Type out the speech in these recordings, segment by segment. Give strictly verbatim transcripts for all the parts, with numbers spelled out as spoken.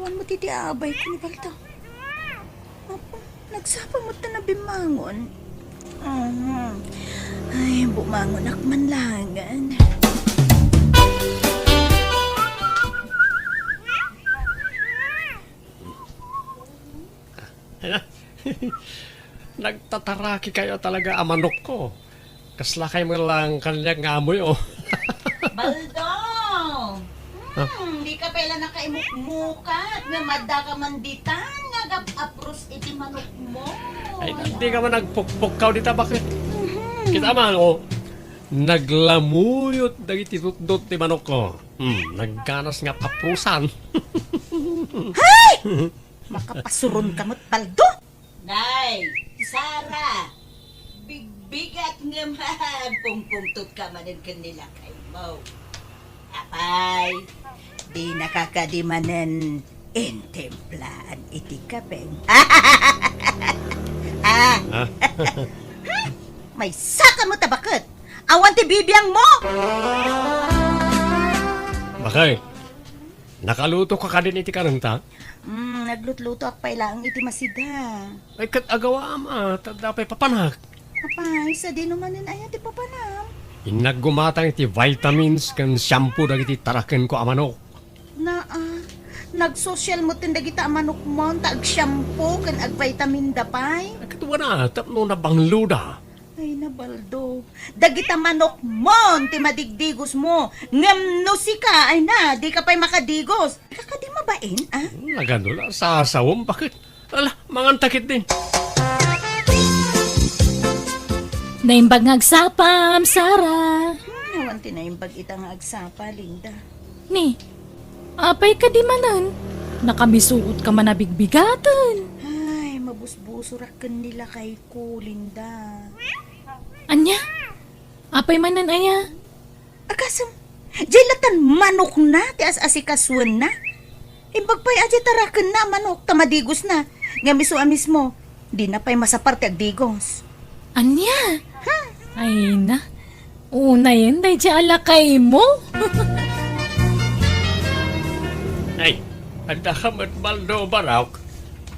Awan met iti abayko ni Baldo. Apo, nagsapa met ta nabimmangon. Mhm. Ay, bumangonak man laengen. Nagtataraki kayo talaga a manokko. Kasla kay met lang kaniak nga amoy, oh. Baldo! Ah. Hmm, di ka pay la nakaimukmukat nga madda ka man ditan nga agap-apros iti manokmo. Ay, di ka man nagpukpukkaw dita, bakit? Mhm. Kita man, oh. Naglamuyot dagiti tutdot ti manokko. Hmm, nagganas nga paprosan. Hay! Makapasuron ka met, Baldo! Nay, Sara, bigbigat ngem agpungpungtot ka manen ken ni lakaymo. Apay, dinaka kadi manen intimplaan iti kape? Ah! Ah. Maysa ka met a baket! Awan ti bibiangmo! Bakay, nakaluto ka kadin iti kanenta? Mm, naglutlutoak pay laeng iti masida. Ay, ket agawaam a, ta adda pay papanak. Apay, sadino manen aya ti papanam? Innak gumatang iti vitamins ken shampoo dagiti tarakenko a manok. Naa, nagsosyal metten dagita a manokmon ta agshampoo ken agvitamin da pay. Ay, ket wana, tapno nabangloda. Ay, na, Baldo. Dagita manokmon ti madigdigosmo. Ngem no sika, ay na, dika pay makadigos. Kakadi mabain, ah? Hmm, nagano la, sasawem, bakit? Ala, manganta ketdin. Naimbag nga agsapam, Sara. Hmm, awan ti naimbag ita nga agsapa, Linda. Ni, apay kadi manen? Nakamisuot ka man a bigbigaten. Ay, mabusbusorak ken ni lakayko, Linda. Ania? Apay manen aya? Agasem, diay latan manokna ti as-asikasuenna. Imbag pay a diay tarakenna a manok ta madigosna. Ngem isu a mismo, dina pay masapar ti agdigos. Ania? Hmm. Ay na. Unayen daydiay a lakaymo. Ay, adda ka met, Baldo, barok.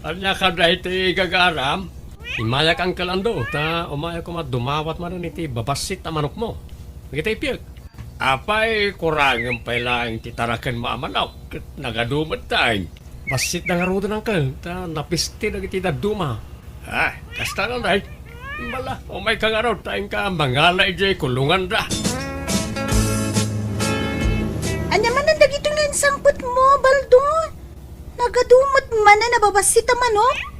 Ania kadi ti gagaram? Immayak, Uncle Ando, ta umayak koma dumawat manen iti babassit a manokmo. Dagiti ippiek. Apay, kurangem pay laeng ti tarakenmo a manok, ket nagadu met taeng. Bassitda ngaruden, Uncle, ta napiste dagiti dadduma. Ah, kasta la, day. Bala, umayka ngarud, ta inka mangala idiay kulonganda. Ania manen dagitoy nga insangpetmo, Baldo? Nagadu met manen a babassit a manok?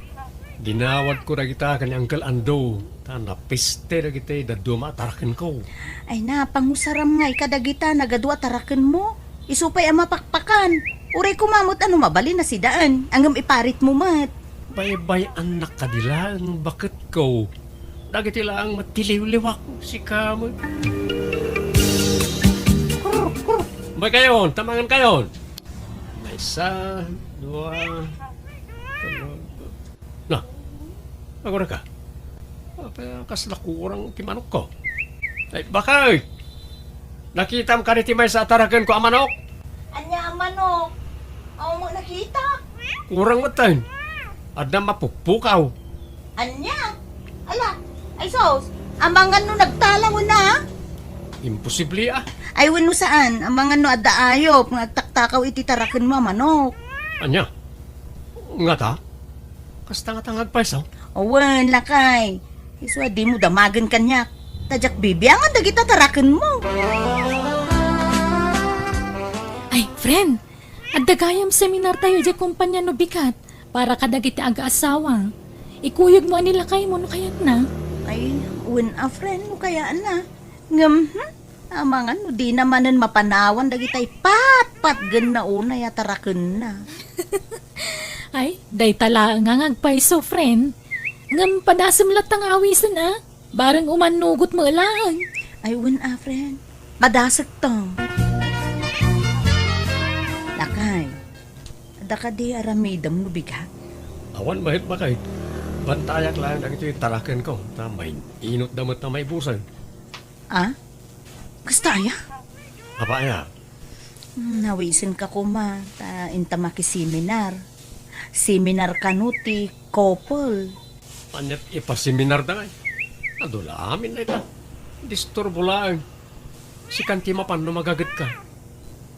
Dinawatko dagita ken ni Uncle Ando, ta napiste dagiti dadduma a tarakenko. Ay na, pangusaram ngay kadagita nagadu a tarakenmo. Isu pay a mapakpakan. Uray koma met a no mabalin a sidaen, ngem iparitmo met. Baybay-annak kadi laeng, baketko. Dagiti laeng met ti liwliwak, sika met. Umaykayon, ta mangankayon. Maysa, dua, telo. Na, agurayka. Apay, kasla kurang ti manokko. Ay, bakay! Nakitam kadi ti maysa a tarakenko a manok? Ania a manok? Awan met nakita. Kurang metten. Adda mapukpukaw. Ania? Ala, ay sus, amangan no nagtalaw na? Imposible, ah. Ay, wenno saan, amangan no adda ayop nga agtaktakaw iti tarakenmo a manok. Ania? Ngata? Kasta ngata nga agpayso? Awan, lakay. Isu a dimo damagen kaniak. Ta diak bibiangan dagita tarakenmo. Ay, friend, adda gayam seminartayo idiay kompania no bigat para kadagiti agaasawa. Ikuyogmo a ni lakaymo no kayatna. Ay, wen a, friend, no kayatna. Ngem, hmm? Amangan no dina manen mapanawan dagitay patpatgenna unay a tarakenna. Ay, dayta laeng nga agpayso, friend. Ngem padasem latta nga awisen, a? Bareng umannugot met laeng. Ay, wen a, friend. Padasekto. Lakay, adda kadi aramidem no bigat? Awan met, bakay. Bantayak laeng dagitoy tarakenko, ta main-inotda met a maibusen. Ah? Kasta aya? Apay a? Hmm, nawisenka koma, ta Inta makiseminar. Seminar kano ti couple. Ania ti ipaseminar da ngay? Adu la amin dayta. Disturbo laeng. Sikan ti mapan no magagetka.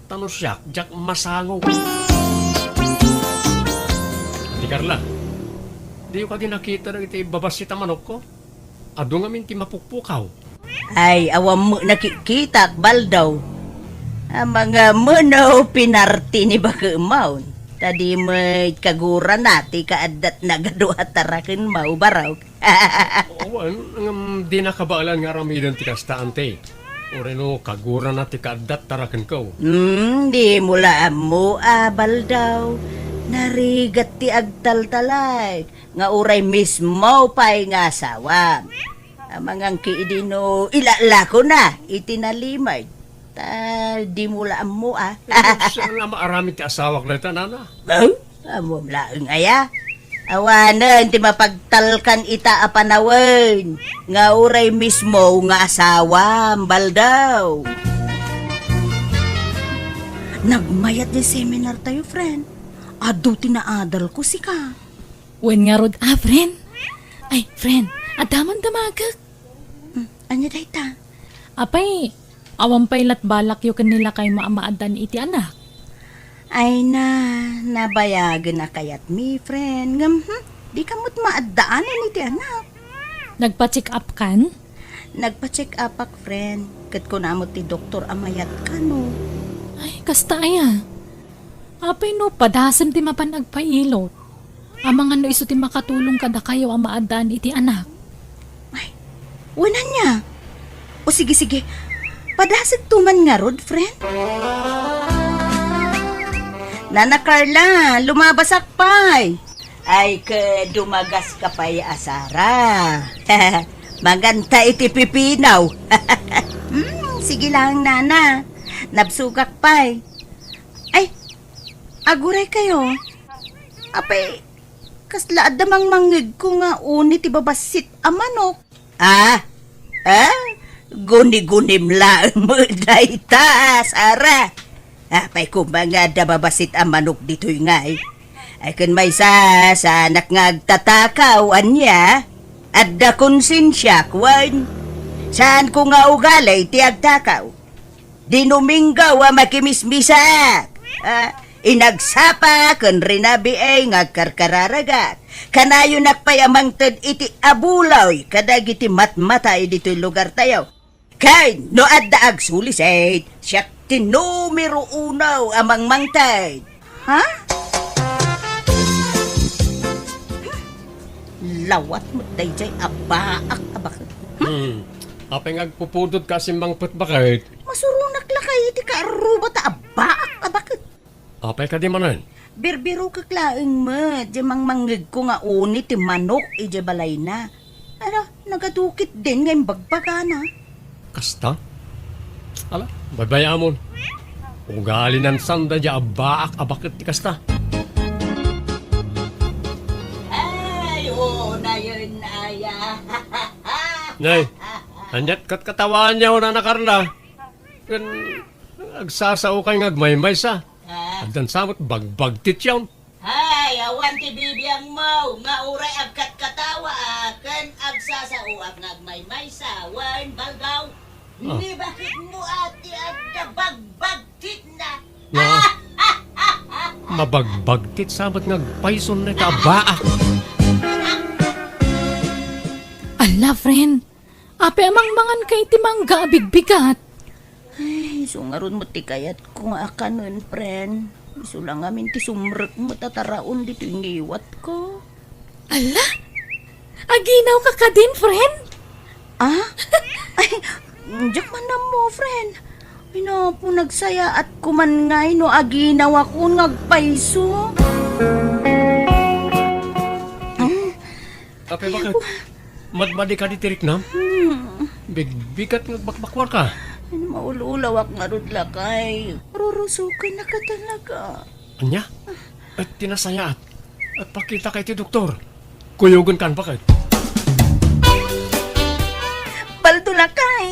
Ta no siak, diak masango. Ate Carla, diyo kadi nakita dagiti babassit a manokko? Adu ngamin ti mapukpukaw. Ay, awan met nakikkitak, Baldaw. Amangan met no pinarti ni bakemon. Ta di met kagurana ti kaaddatna nga dua tarakenmo, barok. Awan, ngem di nakabaelan nga aramiden ti kasta, ante. Uray no kagurana ti kaaddat tarakenko. Hmm, dimo la ammo a, Baldaw. Narigat ti agtaltalay nga uray mismo pay nga asawam. Amangan ki idi no ilalakona iti nalimed. Ta dimo la ammo a. Saan a maaramid ti asawak dayta, nana? Oh, ammom laeng aya. Awanen ti mapagtalkan ita a panawen nga uray mismo nga asawam, Baldaw. Nagmayat ti seminar tayo, friend. Adu ti naadalko, sika. Wen ngarud a, friend. Ay, friend, adda man damagek. Hmm, ania dayta? Apay, awan pay lat balakyo ken ni lakaymo a maaddaan iti anak? Ay na, nabayagen a kayatmi, friend. Ngem, hmm, dika met maaddaanen iti anak. Nagpa-check up kan? Nagpa-check upak, friend. Ket kuna met ti doktor a mayat kano. Ay, kasta aya. Apay no padasem ti mapan agpailot? Amangan no isu ti makatulong kadakayo a maaddaan iti anak. Ay, wen ania? O sige, sige. Padasek to man ngarud, friend. Nana Carla, lumabasak pay. Ay, ke dumagas ka pay a Sara. Manganta iti pipinaw. Hmm, sige lang, nana. Nabsugak pay. Ay, aguray kayo. Apay, kasla adda mangmangngegko nga uni ti babassit a manok. Ah? Ah? Guni-gunim laeng met dayta, Sara. Apay koma nga adda babassit a manok ditoy ngay? Ay, ken maysa, saanak nga agtatakaw, ania? Adda konsensiak, wen? Saanko nga ugali ti agtakaw. Dinuminggaw a makimismisak. Ah, inagsapa ken rinabiay nga agkarkararagak. Kanayonak pay a mangted iti abuloy kadagiti matmatay ditoy lugartayo. Ken no adda agsulisit, siak ti numero uno a mangmangted. Ha? Lawat met daydiay a baak a baket. Hmm. Apay nga agpupudot ka a simmangpet baket? Masuronak lakay iti kaarruba ta a baak a baket. Apay kadi manen? Birbirokek laeng met, diay mangmangngegko nga uni ti manok idiay balayna. Ala, nagadukit din nga imbagbagana. Kasta? Ala, baybayamon. Ugali nan sanda diay a baak a baket ti kasta. Ay, oo, nayon, aya. Nay, aniat katkatawaanyo, Nana Carla? Ken agsasaokay nga agmaymaysa. Ah. Addan sa met bagbagtityon. Ay, awan ti bibiangmo nga uray agkatkatawa, ah, ken agsasaoak nga agmaymaysa, wen Baldaw. Ah. Ni bakit mo ati adda bagbagtitna? Nga, mabagbagtit sa met nga agpayson na ita a baak. Ala, friend. Apay a mangmangan ka iti mangga a bigbigat? Ay, isu ngarud met ti kayatko nga akanen, friend. Isu la ngamin ti sumrek met a taraon ditoy ngiwatko. Ala? Aginaw ka kadin, friend? Ah? Ay, diak man ammo, friend. Ay, napo, nagsayaat ko man ngay no aginaw ako nga agpayso. Hmm? Apay, baket? Madmadi ka diti riknam? Hmm. Bigbigat nga agbakbakuar ka. Ano, maululawak ngarud lakay. Rurusukan na ka talaga. Anya? At tinasayaat. At pakita kay ti doktor. Kuyogen kan, baket. Baldo lakay.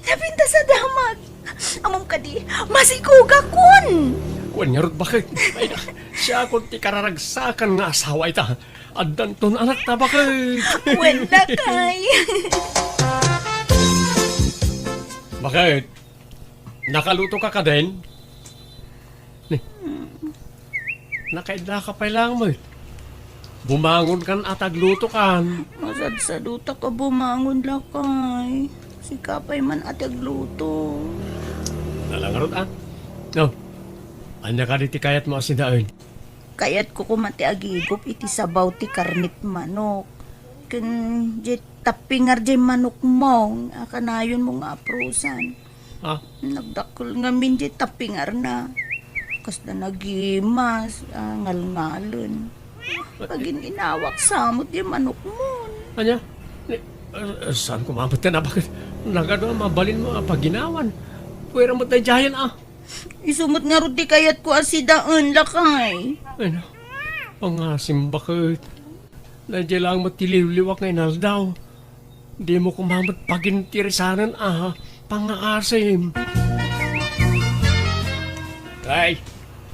Napintas a damag. Ammom kadi, masikugakon! Wen ngarud, baket. Ay, siakon ti kararagsakan nga asawa ita. Addanton anakta, baket. Wen, lakay. Baket, nakaluto ka kaden? Ni, nakaidlaka pay lang met. Bumangon kan a ta agluto kan. Masadsadutak a bumangon, lakay. Sika pay man a ti agluto. Nalangarot, ah. No, ania kadi ti kayatmo a sidaen? Kayatko koma ti agigup iti sabaw ti karnit manok. Ken diay tappingar diay manokmo a kanayonmo nga aprosan. Ah? Nagdakkel ngamin diay tappingarna. Kasla nagimas, ah, ngalngalen. Pagin-inawak sa met diay manokmon. Ania? Ni, ah, saan ko mamatyan a baket nagadu a mabalinmo a paginawan? Pwera met daydiayen, ah. Isu met ngarud ti kayatko a sidaen, lakay. Ay, no. Pangasim, baket. Daydiay lang met ti liwliwak nga inaldaw. Dimo koma met pagintirisanen a pangngaasim. Ay,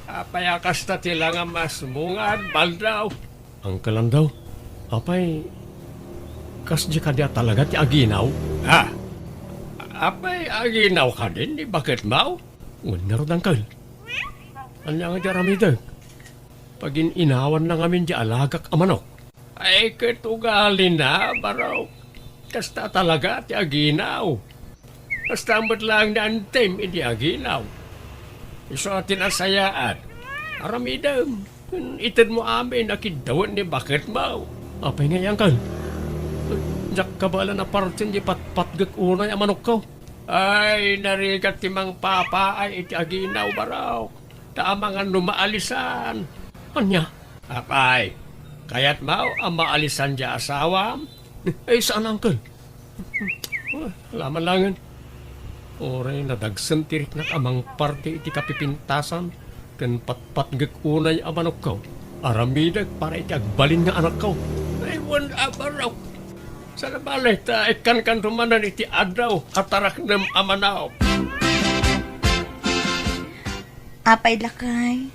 apay a kasta ti langamasmo nga agbaldaw? Uncle Andaw, apay, kasdi kadi a talaga ti aginaw? Ha? Apay, aginaw kadi ni baketmo? Wen ngarud, Uncle. Ania nga di aramidek? Pagin-inawanna ngamin di alagak a manok. Ay, ket ugalina, barok. Kasta talaga ti aginaw. Kasta met laeng ni Antim idi aginaw. Isu a ti nasayaat. Aramidem. Itedmo amin a kiddawen ni baketmo. Apay ngay, Uncle? Diak kabaelan a partien di patpatgek unay a manokko. Ay, narigat ti mangpapaay iti aginaw, barok. Ta amangan no maalisan. Ania? Apay, kayatmo a maalisan diay asawam? Ay, saan, Uncle. Ala man laengen. Uray nadagsen ti riknak a mangparte iti kapipintasan ken patpatgek unay a manokko. Aramidek para iti agbalin nga anakko. Ay, wen a barok. Saan a bale ta ikkankanto manen iti addaw a taraknem a manok. Apay, lakay,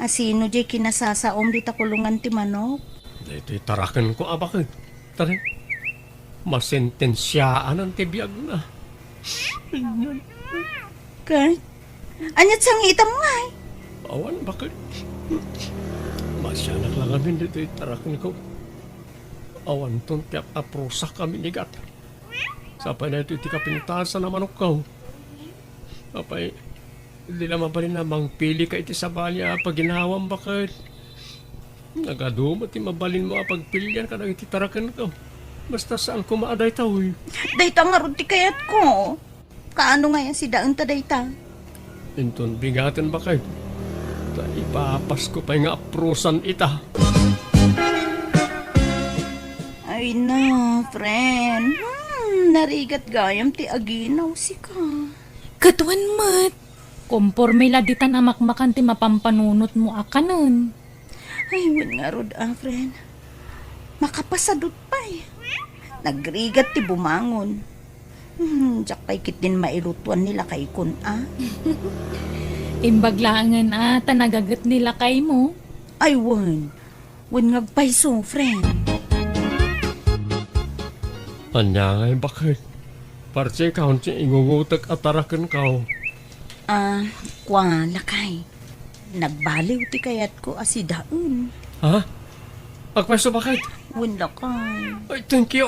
a sino diay kinasasaom dita kulongan ti manok? Daytoy tarakenko a baket. Tara, masentensiaanan ti biagna. Ket, aniat sangiitam ngay? Awan, baket. Masianak lang amin ditoy tarakenko. Awanton ti ap-aprosak a minigat. Sapay daytoy ti kapintasan a manokko. Apay, di la mabalin a mangpilika iti sabali a paginawam, baket. Nagadu met ti mabalinmo a pagpilian kadagiti tarakenko. Basta saan koma a daytoy. Dayta ngarud ti kayatko. Kaano ngay a sidaenta dayta? Inton bigaten, baket. Ta ipapasko pay nga aprosan ita. Ay na, friend. Hmm, narigat gayam ti aginaw, sika. Ket wen met, komporme la ditan a makmakan ti mapampanunotmo a kanen. Ay, wen ngarud a, friend. Makapasadut pay. Nagrigat ti bumangon. Hmm, diak pay ketdin mailutuan ni lakaykon a. Imbag laengen a, ta nagaget ni lakaymo. Ay, wen. Wen nga agpayso, friend. Ania ngay, baket? Parti kaon ti ingungotek a tarakenko. Ah, kua, lakay. Nagbaliw ti kayatko a sidaen. Ha? Agpayso, baket? Wen, lakay. Ay, thank you.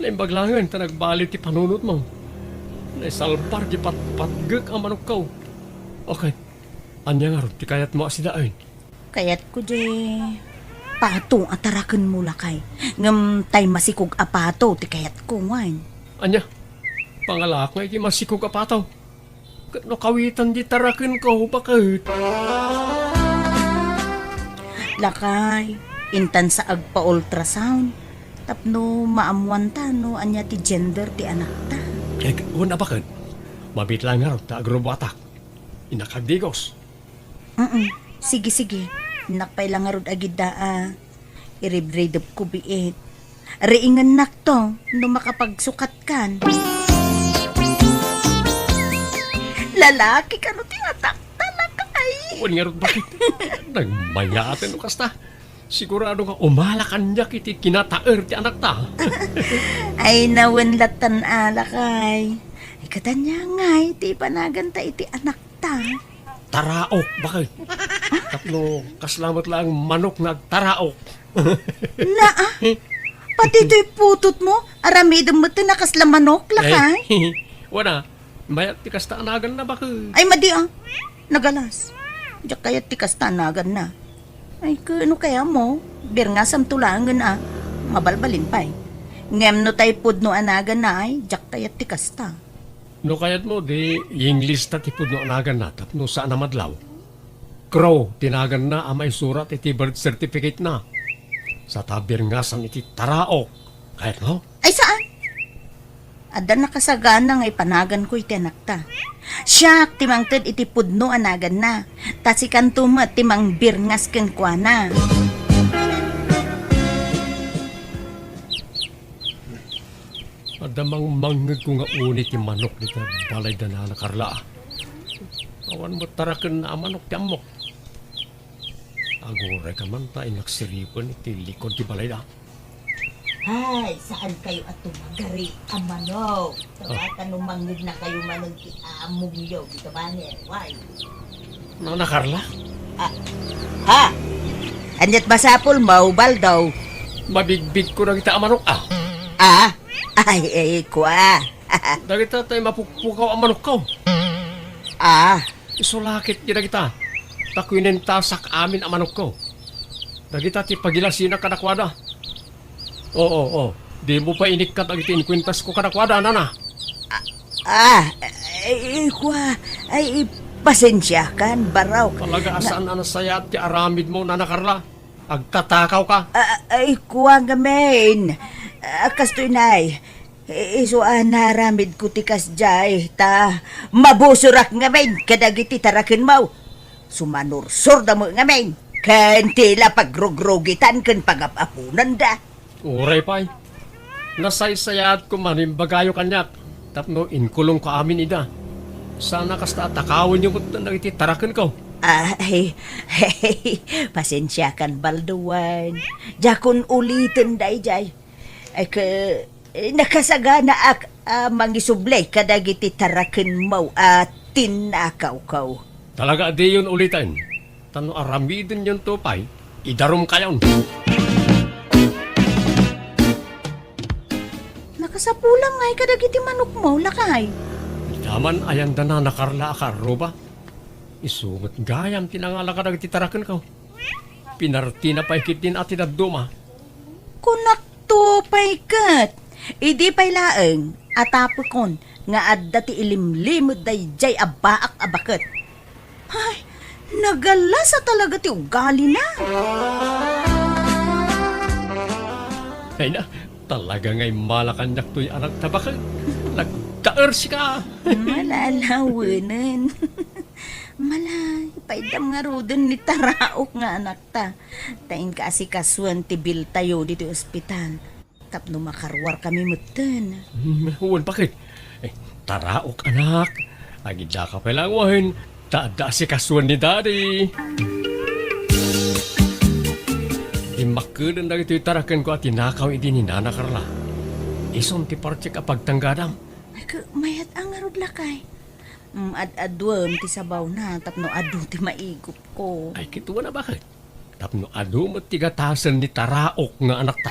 Naimbag laengen ta nagbaliw ti panunotmo. Naisalbar ti patpatgek a manokko. Okay. Ania ngarud ti kayatmo a sidaen? Kayatko diay pato a tarakenmo, lakay. Ngem tay masikog a pato ti kayatko, wen. Ania? Pangalaak nga iti masikog a pato. Ket no kawitan di tarakenko, baket. Lakay, intan sa agpa-ultrasound tapno maammuanta no ania ti gender ti anakta. Eh, wen a, baket. Mabiit laeng ngarud ta agrubuatak. Innak agdigos. Mm. Sige, sige. Innak pay la ngarud agidda a iribridepko biit. Riingennakto no makapagsukatkan. Lalaki kano ti atakta, lakay? Wen ngarud, baket? Nagmayaten no kasta. Sigurado nga umala kaniak iti kinataer ti anakta. Ay, nawen lattan, alakay. Ay, katanya ngay ti ipanaganta iti anakta. Taraok, baket? Tapno kasla met laeng manok nga agtaraok. Naa? Pati toy putotmo, aramidem met ti nakasla manok, lakay? Ay, wana, mayat ti kasta a naganna, baket. Ay, madi, ah. Nagalas. Diak kayat ti kasta a naganna. Ay, ket no kayatmo, birngasamto laengen, ah. Mabalbalin pay. Ngem no tay pudno a naganna, ay, diak kayat ti kasta. No kayatmo, di English ta ti pudno a naganna tapno saan a madlaw. Crow ti naganna a maisurat iti birth certificate-na. Sa ta birngasam iti taraok. Kayatmo? Ay, saan? Adda nakasagana nga ipanaganko iti anakta. Siak ti mangted iti pudno a naganna. Ta sikanto met ti mangbirngas kenkuana. Adda mangmangngegko nga uni ti manok dita balay da Nana Carla. Awan met tarakenna a manok ti ammok. Aguray ka man ta inaksiripen iti likod ti balayda. Ay, saan kayo a tumagari a manok? Tawa ta no mangngegna kayo manen ti amongyo dita baner. Why? Nana Carla? Ah, ha? Aniat masapul mo, Baldo? Mabigbig ko dagita a manok, ah. Ah? Ay, ay, kua. Dagita tay mapukpukaw a manokko. Ah. Isu lakit di dagita. Ta kuinentasak amin a manokko. Dagita ti pagilasinak kadakuada. Oo, oo. Di mo pa inikkat dagiti inkuentasko kadakuada, nana. Ah, ay, kua, ay, pasensiakan, barok. Talaga a saan a nasayaat ti aramidmo, Nana Carla? Agtatakaw ka? Ah, ay, kua ngamin. Ah, kastoy, nay. I-, isu a naaramidko ti kasdiay, ta mabusorak ngamin kadagiti tarakenmo. Sumanursorda met ngamin, ken ti la pagrugrugitan ken pagap-aponanda. Uray pay. Nasaysayaat koma no imbagayo kaniak tapno inkulongko amin ida. Saan a kasta a takawenyo met dagiti tarakenko. Ay, pasensiakan, Baldo, wen. Diakon uliten daydiay. Ay, ke, eh, nakasaganaak a mangisubli kadagiti tarakenmo a tinnakawko. Talaga a diyon uliten. Ta no aramidenyonto pay, idarumkayon. Nakasapulam ngay kadagiti manokmo, lakay. Ita man ayan da Nana Carla a kaarruba. Isu met gayam ti nangala kadagiti tarakenko. Pinartina pay ketdin a ti dadduma. Kunakto pay ket, idi pay laeng a tapekon nga adda ti ilimlimed daydiay a baak a baket. Ay, nagalas a talaga ti ugalina. Ay na, talaga nga immala kaniak toy anakta baket. Nagtaer sika. Malalawanen. Malay, paiddam ngaruden ni Taraok nga anakta. Ta inka asikasuen ti biltayo ditoy ospital. Tapno makaruarkami metten. Hmm, wen, baket? Eh, Taraok, anak. Agidaka pay laeng wen, ta adda asikasuen ni Daddy. Immakkeden dagitoy tarakenko a tinakaw idi ni Nana Carla. Isun ti partek a pagtanggadam. Ay, ka-, mayat a ngarud, lakay. Mm, ad-aduem ti sabawna tapno adu ti maigupko. Ay, kitaem a, baket? Tapno adu met ti gatasen ni Taraok nga anakta.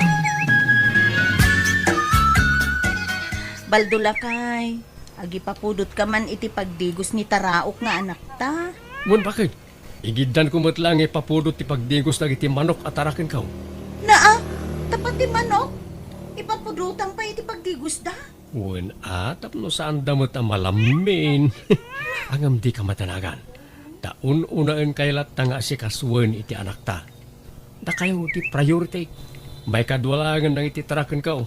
Baldo, lakay, agipapudotka man iti pagdigos ni Taraok nga anakta. Wen, baket? Igiddanko met laeng nga ipapudot ti pagdigos dagiti manok a tarakenko. Naa, ta pati manok, ipapudotang pay iti pagdigosda? Wen a, tapno saanda met a malammin. Ngem dika madanagan. Ta un-unaenkayo latta nga asikasuen iti anakta. Dakayo ti priority. Maikadua laengen dagiti tarakenko.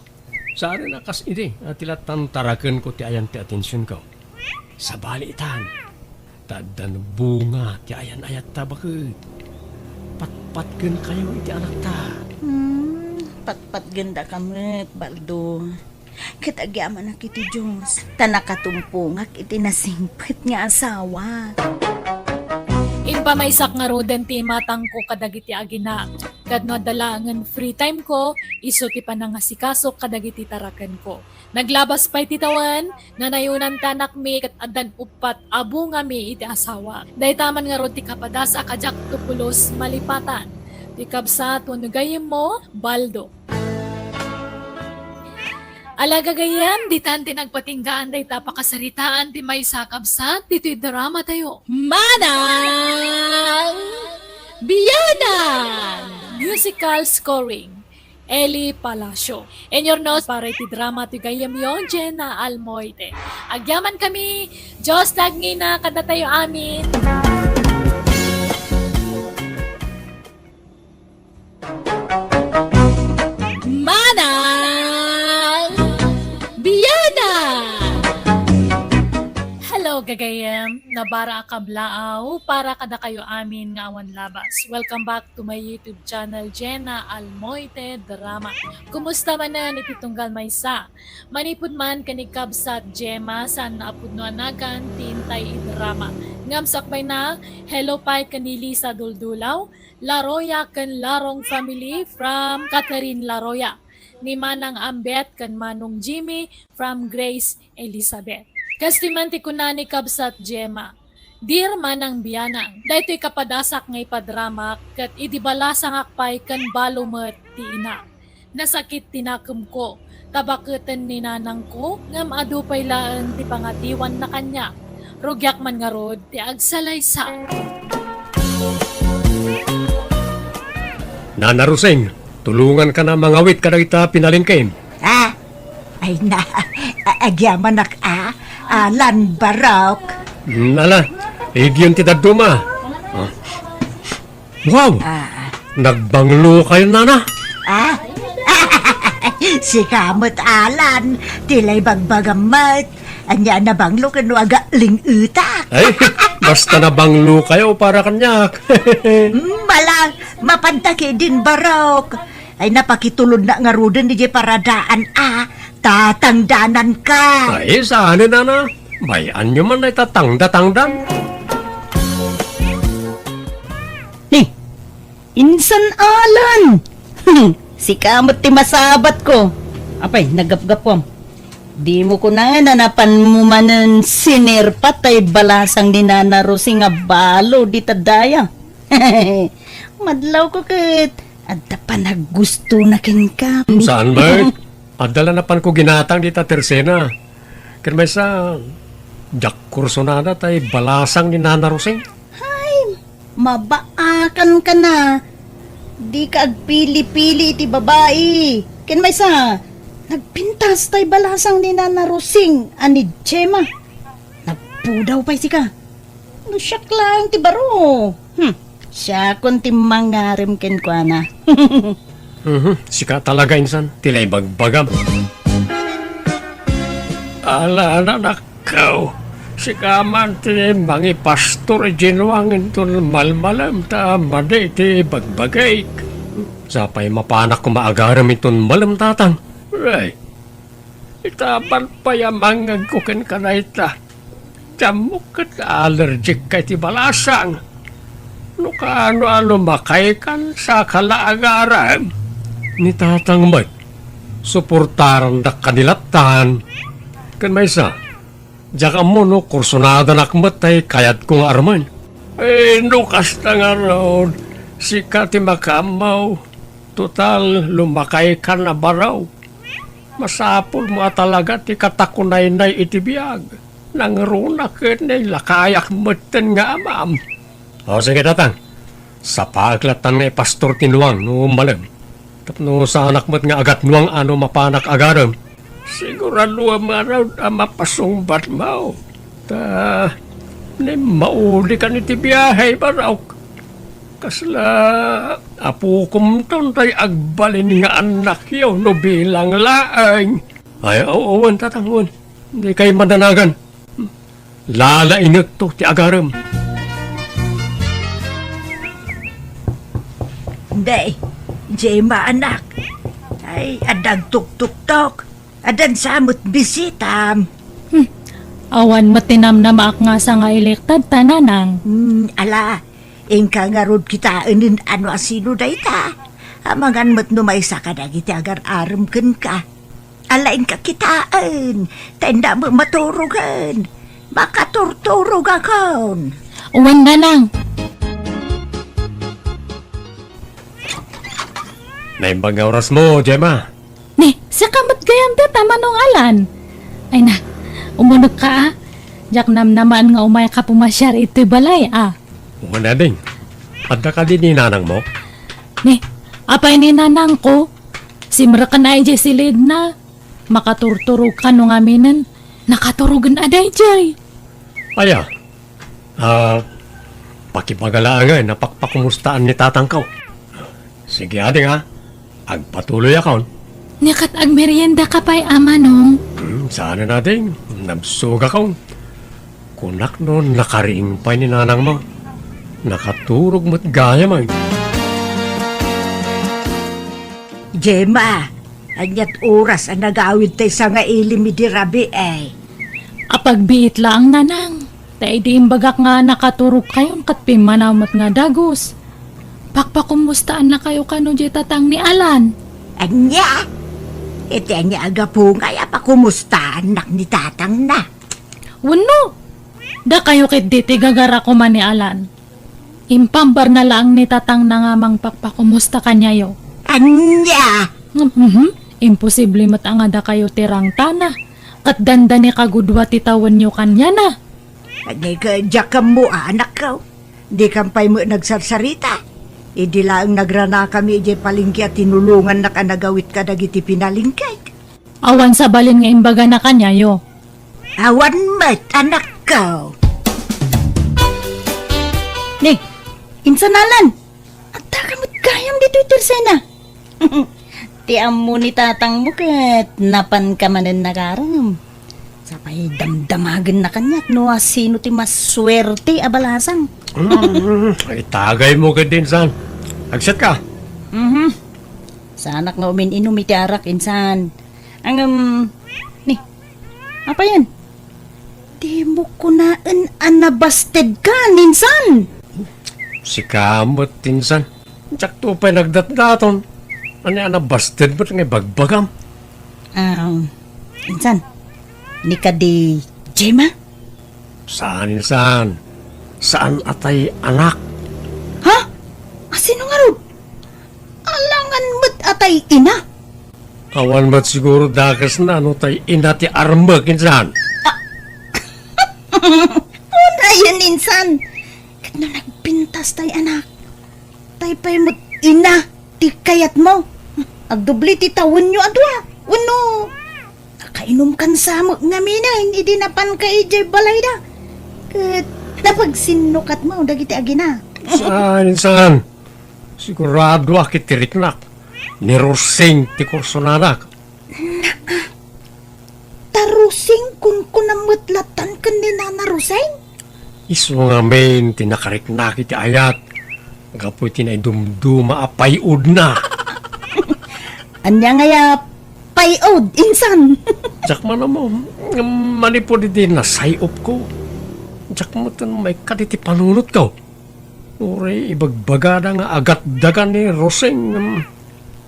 Saanen a kas idi a ti lattan tarakenko ti ayan ti atensionko. Sabali itan. Ta addan bunga ti ayan-ayatta, baket. Patpatgenkayo iti anakta. Hmm, patpatgendaka met, Baldo. Ket agyamanak iti Dios, ta nakatumpongak iti nasingpet nga asawa. Impamaysak ngaruden ti imatangko kadagiti agina, ket no adda laengen free time ko, isu ti panangasikasok kadagiti tarakenko. Naglabas pay ti tawen, nanayonan ti anakmi ket addan uppat a bungami iti asawa. Dayta man ngarud ti kapadas a kadiak to pulos malipatan. Ti kabsat wenno gayyemmo, Baldo. Ala gagayyem, ditan ti nagpatinggaan dayta pakasaritaan ti maysa a kabsat ditoy drama tayo. Manang Biyanan! Musical scoring, Eli Palacio. Inurnos para iti drama ti gayyemyo, Jenna Almoite. Agyaman kami, Dios ti agngina kadatayo amin. Manang Biyanan! Hello, gagayyem! Nabara a kablaaw para kadakayo amin nga awan labas. Welcome back to my YouTube channel, Jenna Almoite Drama. Kumusta manen iti tunggal maysa? Manipud man ken ni kabsat Gemma, saan a pudno a nagan ti intay idrama. Ngem sakbayna, hello pay ken ni Lisa Duldulaw, Laroya ken Larong family from Catherine Laroya, ni Manang Ambet ken Manong Jimmy from Grace Elizabeth. Kas ti man ti kuna ni kabsat Gemma, Dear Manang Biyanang, daytoy kapadasak nga ipadramak ket idi balasangak pay ken balo met ti ina. Nasakit ti nakemko, tabaketen ni nanangko, ngem adu pay laeng ti pangatiwanna kaniak. Rugiak man ngarud ti agsalaysa. Nana Rosing, tulonganka a mangawit kadagita pinalengkem. Ah, ay na, a-, agyamanak a, Alan Barok. Mm, ala, igyon ti dadduma. Ah. Wow! Ah. Nagbanglokayo, nana? Ah? Sika met, Alan, ti la ibagbagam met. Ania a nabanglo ken no agling-etak? Ay, basta nabanglokayo para kaniak. Mm, ala, mapanta ketdin Barok. Ay, napakitulodna ngaruden idiay paradaan a tatangdananka. Ay, saan, nana? Bay-anyo man dayta tangdatangdan. Ni, insan Alan! Sika met ti masabatko. Apay, naggapgappuam. Dimo kunana a napanmo manen sinerpa tay balasang ni Nana Rosing a balo dita daya. Madlawko ket adda panaggustona kenka. Saan met? Adda la napanko ginatang dita tersena. Ken maysa, diak kursunada tay balasang ni Nana Rosing. Hay, mabaakanka na. Dika agpili-pili iti babai. Ken maysa, nagpintas tay balasang ni Nana Rosing a ni Gemma. Nagpudaw pay sika. No siak laeng ti baro. Hmm. Siakon ti mangarem kenkuana. Mhm, sika talaga, insan, ti la ibagbagam. Ala, anakko, sika man ti mangipastor idiay nuang inton malmalem ta madi ti bagbagik. Sapay mapanak koma agarem inton malem, tatang. Ay, itaban pay a mangngegko kenka dayta. Ti ammok ket allergic ka iti balasang. No kaano a lumakaykan, saka la agarem. Ni tatang met, suportarandak kadi lattan. Ken maysa, diak ammo no kursunadanak met tay kayatko nga armen. Eh, no kasta ngarud, sika ti makaammo. Total, lumakaykan a baro. Masapulmo a talaga ti katakunaynay iti biag. Nangruna ket nailakayak metten nga amam. O, sige, tatang. Sapaek lattan nga ipastor ti nuang no malem. Tapno saanak met nga agatnuang a no mapanak agarem. Siguraduem ngarud a mapasungbatmo. Ta, naimaudikan iti biahe, Barok. Kasla apokomton tay agbalin nga annakyo no bilang laeng. Ay, oo, wen, tatang, wen. Dikay madanagan. Lalaingekto ti agarem. Day, Gemma, anak. Ay, adda agtuktuktok. Addan sa met bisitam. Hmm. Awan met ti namnamaak nga sangailektad ta, nanang. Hmm, ala, Inka ngarud kitaen no asino dayta. Amangan met no maysa kadagiti agar-arem kenka. Ala, inka kitaen, ta innak met maturogen. Makaturturogakon. Wen, nanang. Naimbag nga orasmo, Gemma. Ni, sika met gayam dayta, Manong Alan. Ay na, umunekka, a. Diak namnamaen nga umayka pumasiar itoy balay, a. Wen, ading. Adda kadi ni nanangmo? Ni, apay ni nanangko? Simreken idiay silidna. Makaturturogka no ngaminen. Nakaturogen a daydiay. Aya, a, pakibaga laengen a pakpakumustaan ni tatangko. Sige, ading, a. Agpatuloyakon. Ni ket agmeriendaka pay, a manong? Hmm, saanen, ading. Nabsogakon. Kunak no nakariing pay ni nanangmo. Nakaturog met gayam, a. Gemma, aniat oras a nagawid tay sangaili idi rabii? Apagbiit laeng, nanang. Ta idi imbagak nga nakaturogkayon ket pimmanaw met nga dagus. Pakpakumustaannakayo kano diay tatang ni Alan? Ania? Iti ania a gapu ngay a pakumustaannak ni tatangna? Wenno, dakayo ketdi ti gagara koma ni Alan. Impambarna laeng ni tatangna nga mangpakpakumusta kaniayo. Ania? Mhm. Imposible met a nga dakayo ti rangtana, ket dandani kagudua ti tawenyo kaniana. Ania, diak ammo, anakko. Dikam pay met nagsarsarita. Idi laeng nagranakami idiay palengke a tinulongannak a nagawid kadagiti pinalengkek. Awan sabalin nga imbagana kaniayo. Awan met, anakko. Ni, insan Alan, addaka met gayam ditoy tersena. Ti ammo ni tatangmo ket napanka manen nagaram. Sapay damdamagenna kaniak no asino ti masuerte a balasang. Mm, itagaymo ketdi, insan. Agsetka? Mhm. Saanak nga umin-inum iti arak, insan. Ngem, ni, apayen? Dimo kunaen a nabastedka, insan. Sika met, insan. Diakto pay nagdatdaton. Ania a nabasted met nga ibagbagam? Ah, insan. Ni kadi Gemma? Saan, insan. Saan a tay anak. Ha? Asino ngarud? Alangan met a tay ina. Awan met siguro dakesna no tay ina ti armek, insan. Unayen, insan. Ket no nagpintas tay anak, tay pay met ina ti kayatmo. Agdoble ti tawenyo a dua. Wenno, nakainumkan sa met ngaminen idi napanka idiay balayda. Ket napagsinnukatmo dagiti agina. Saan, insan. Sigurado a ket ti riknak, ni Rosing ti kursonanak. Naa, ta Rosing kunkuna met latan ken ni Nana Rosing? Isu ngamin ti nakariknak iti ayat gapu iti naidumduma a pay-odna. Ania ngay a pay-od, insan? Diak man ammo, ngem manipud iti nasay-opko, diak metten maikkat iti panunotko. Uray ibagbagada nga agatdagan ni Rosing, em,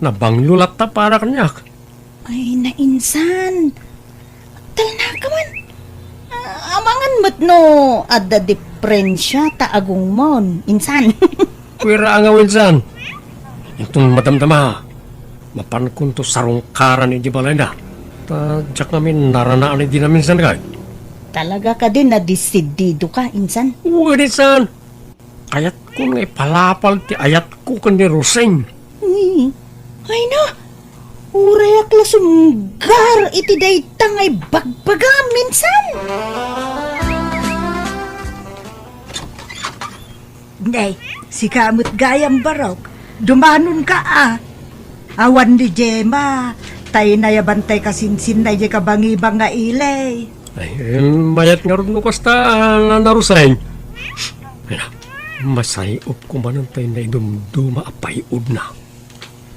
nabanglo latta para kaniak. Ay, nainsan. Talnaka man. Ah, amangan met no adda diferensia ta agungmon, insan. Kuira nga insan. Inton madamdama, mapankonto sarungkaran iti balayna. Ta diak ngamin naranaan idi naminsan kay. Talaga kadi nadesidido ka, insan? Wen, insan. Kayatkon nga ipalapal ti ayatko ken ni Rosing. Hmm. Ay na, urayak la sumgar iti dayta nga ibagbagam, insan. Nay, sika met gayam, Barok. Dumanonka, a. Awan ni Gemma, tay nayaban tay kasinsinna idiay kabangibang nga ili. Ay, em, mayat ngarud no kasta, a, Nana Rosing. Ay na, masay-opko manen tay naidumduma a pay-odna.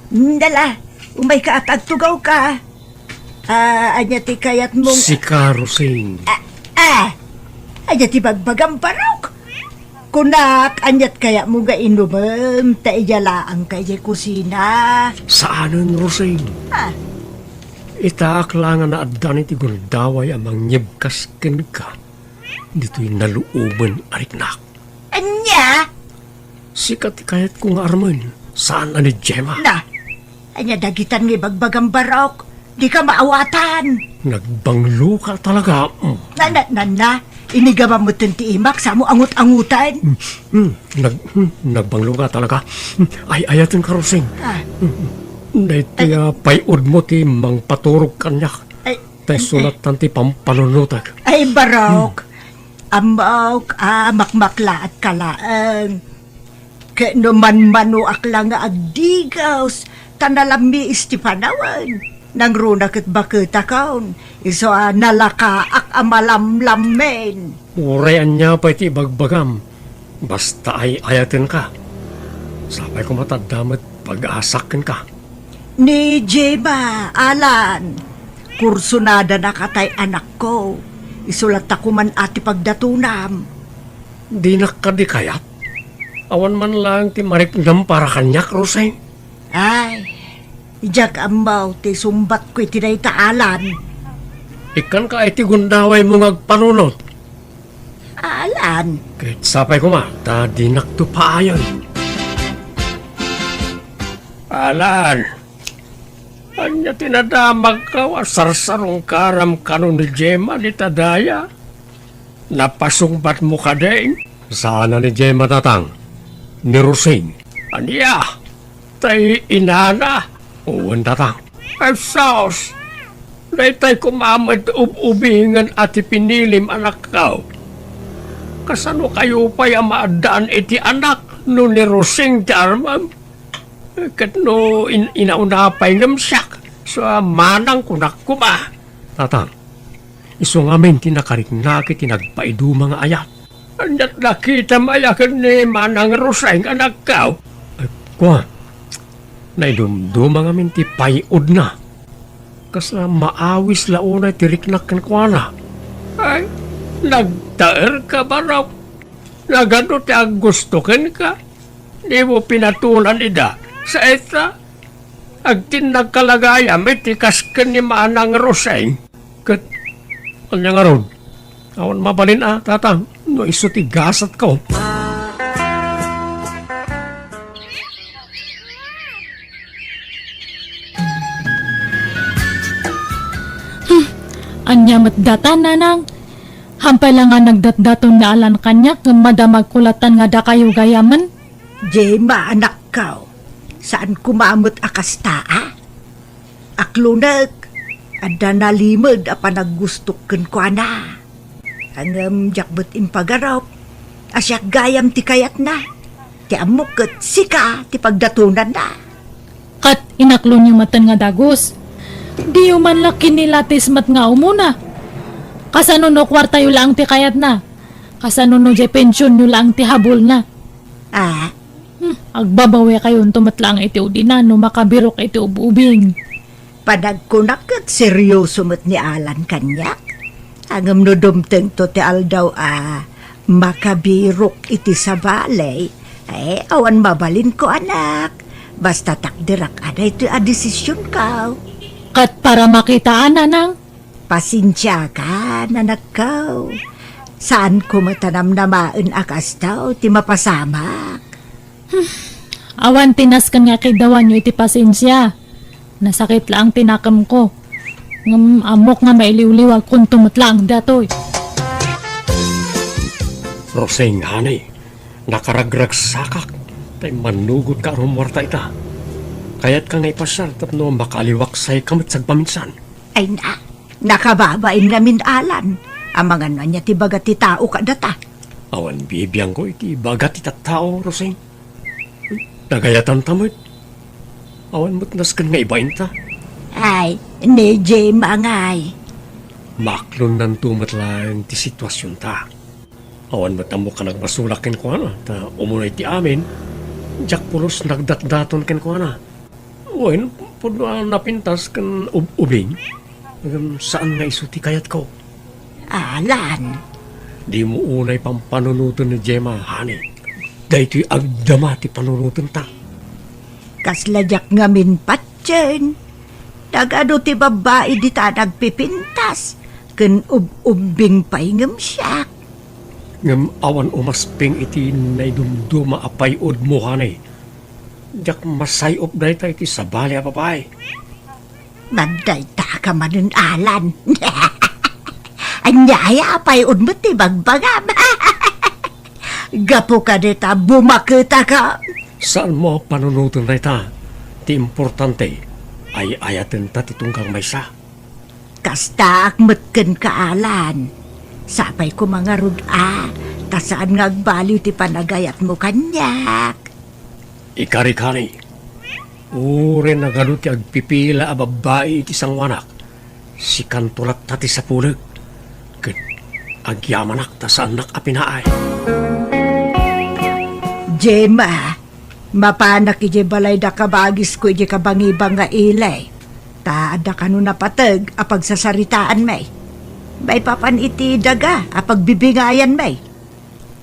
Dala, umayka a ta agtugawka. Ah, ania ti kayatmong... Sika, Rosing. Ah, ah! Ania ti bagbagam, Barok? Kunak, aniat kayatmo nga inumem? Ta idiay laangka idiay kusina. Saanen, Rosing. Ah. Itaak la nga naaddan iti gundaway a mangyebkas kenka ditoy naluoben a riknak. Ania? Sika ti kayatko nga armen, saan a ni Gemma. Na, ania dagitan nga ibagbagam, Barok? Dika maawatan. Nagbangloka talaga. Mm. Na, na, na, na. Inigamam metten ti imak, samo angut-angutan. Mm, mm, nag-, mm, nagbangloka talaga. Mm, ay, ayatenka, Rosing. Ah. Mm, mm. Daytoy, ah, pay-odmo ti mangpaturog kaniak. Ay, ta isu lattan ti pampanunotek. Ay, Barok. Hmm. Ammok a makmaklaatka laeng. Ket no manmanoak la nga agdigaus, ta nalammiis ti panawen, nangruna ket baketakon, isu a nalakaak a malamlammen. Uray ania pay ti ibagbagam, basta ay-ayatenka. Sapay koma ta adda met pag-asak kenka. Ni Gemma, Alan, kursunadanak a tay anakko. Isu latta koma ti pagdatonam. Dinak kadi kayat? Awan man laeng ti mariknam para kaniak, Rosing. Ay, diak ammo ti sumbatko iti dayta, Alan. Ikkanka iti gundawaymo nga agpanunot. Alan. Ket sapay koma, ta dinakto paayen. Alan, ania ti nadamagko a sarsarungkaram kano ni Gemma dita daya? Napasungbatmo kadi? Saan a ni Gemma, Tatang. Ni Rosing. Ania? Tay inana? Wen, Tatang. Ay, sus! Daytay koma met ub-ubingen a ti pinilim, anakko. Kasano kayo pay a maaddaan iti anak no ni Rosing ti armem? Ket no in-, inauna pay ngem siak, sa manang kunak koma. Tatang, isu ngamin ti nakariknak iti nagpaiduma nga ayat. Aniat nakitam aya ken ni Manang Rosing, anakko? Ay, kua, naidumduma ngamin ti pay-odna. Kasla maawis la unay ti riknak kenkuana. Ay, nagtaerka, Barok. Nagano ti aggusto kenka? Dimo pinatulan ida. Saita, agtinnagka la gayam iti kas ken ni Manang Rosing. Ket ania ngarud? Awan mabalin a, Tatang, no isu ti gasatko. Hmm, ania met data, Nanang? Hampay la nga nagdatdaton ni Alan kaniak ngem madamagko lattan nga dakayo gayamen. Gemma, anakko, saan koma met a kasta a? Aklonek, adda nalimed a panaggustok kenkuana. Ngem diak met impagarup a siak gayam ti kayatna. Ti ammok ket sika ti pagdatonanna. Ket inaklonyo metten nga dagus. Diyo man la kinilatis met nga umuna. Kasano no kuartayo laeng ti kayatna? Kasano no diay pensionyo laeng ti habulna? Ah? Hmm, agbabawekayonto met laeng iti udina no makabirok iti ub-ubing. Panagkunak ket serioso met ni Alan kaniak. Ngem no dumtengto ti aldaw a makabirok iti sabali, eh, awan mabalinko, anak. Basta takderak a daytoy a desisionko. Ket para makitaan, Nanang? Pasensiakan, anakko. Saanko met a namnamaen a kasta ti mapasamak. Hmm. Awan ti nasken nga kidawanyo iti pasensia. Nasakit laeng ti nakemko. Ngem ammok nga mailiwliwagkonto met laeng datoy. Rosing, honey, nakaragragsakak ta immannugotka a rumuarta ita. Kayatka nga ipasiar tapno makaaliwaksayka met sagpaminsan. Ay na, nakababain ngamin, Alan. Amangan ania ti baga ti tao kadata. Awan bibiangko iti ibaga ti tattao, Rosing. Nagayatanta met. Awan met nasken nga ibainta. Ay, ni Gemma ngay. Maaklonnanto met laeng ti situasionta. Awan met ammok a nagmasulak kenkuana, ta umuna iti amin, diak pulos nagdatdaton kenkuana. Wen, pudno a napintas ken ub-, ubing. Ngem saan nga isu ti kayatko. Alan, Dimo unay pampanunoten ni Gemma, honey. Daytoy agdama ti panunotenta. Kasla diak ngamin patien. Nagadu ti babbai dita nagpipintas, ken ub-ubbing pay ngem siak. Ngem awan umasping iti naidumduma a pay-odmo, honey. Diak masay-op dayta iti sabali a babai. Nagdayta ka manen, Alan. Ania aya a pay-od met ti bagbagam? Gapu kadi ta bumaketaka. Saanmo a panunoten dayta. Ti importante, ay-ayatenta ti tunggal maysa. Kastaak met kenka, Alan. Sapay koma ngarud a, ta saan nga agbaliw ti panagayatmo kaniak. Ikarikani, uray nagadu ti agpipila a babbai iti sangoanak, sikanto latta ti sapulek, ket agyamanak ta saannak a pinaay. Gemma, mapanak idiay balayda kabagisko idiay kabangibang nga ili. Ta adda kano napateg a pagsasaritaanmi. Maipapan iti daga a pagbibingayanmi.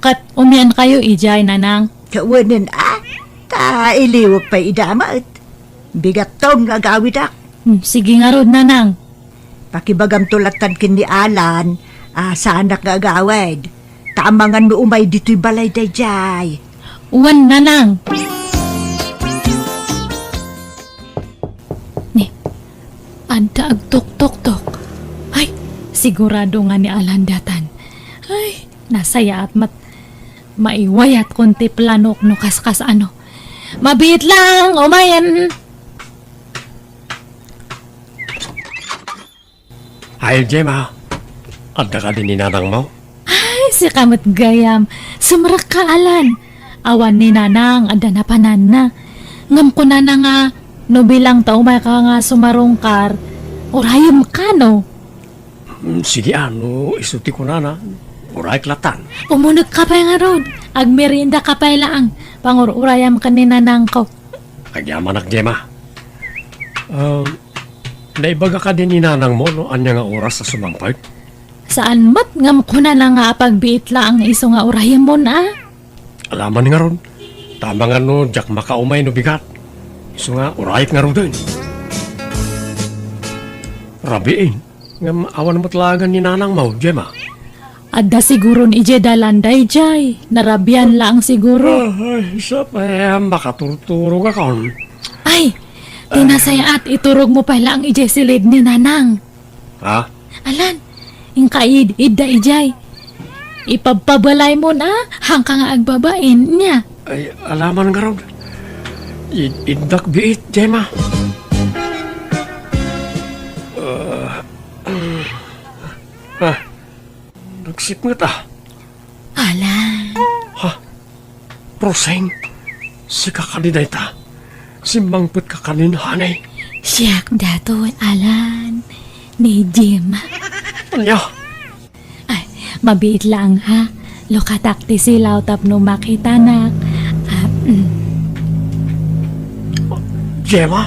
Ket umiankayo idiay, Nanang? Kawanen a, ta iliwek pay ida met. Bigatton nga agawidak. Hmm, sige ngarud, Nanang. Pakibagamto lattan ken ni Alan a saanak nga agawid. Ta amangan no umay ditoy balay daydiay. Wen, Nanang. Ni, adda agtuktoktok. Ay, sigurado nga ni Alan daytan. Ay, nasayaat met. Maiwayatkon ti planok no kaskas ano. Mabiit lang, umayen. Ay, Gemma, adda kadi ni nanangmo? Ay, sika met gayam. Sumrekka, Alan. Awan ni Nanang, adda napananna. Ngem kunana nga, no bilang ta umayka nga sumarungkar, urayemka, no? Mm, sige, a, no isu ti kunana, urayek lattan. Umunegka pay ngarud. Agmeriendaka pay laeng. Pangur-urayam ken ni Nanangko. Agyamanak, Gemma. Um, naibaga kadi ni nanangmo no ania nga oras a sumangpet? Saan met ngem kunana nga apagbiit laeng isu nga urayemon a? Alaman ngarud. Ta amangan no diak makaumay no bigat. Isu nga urayek ngaruden. Rabiin. Ngem awan met laengen ni nanangmo, Gemma? Adda siguron idiay dalan daydiay. Narabian laeng siguro. Ah, ay, sapay a makaturturogakon. Ay, ti nasayaat, iturogmo pay laeng idiay silid ni Nanang. Ha? Alan, inka id-, idda idiay. Ipabpabalaymon a, haanka nga agbabain, nia? Ay, alaman ngarud. Id-, iddak biit, Gemma. Ah, ah, nagsipnget a. Alan. Ha? Roseng, sika kadi dayta? Simmangpetka kanin, honey? Siak daytoy, Alan. Ni Gemma. Ania? Ay, mabiit laeng a. Lukatak ti silaw tapno makitanak. Ah, mm. Gemma?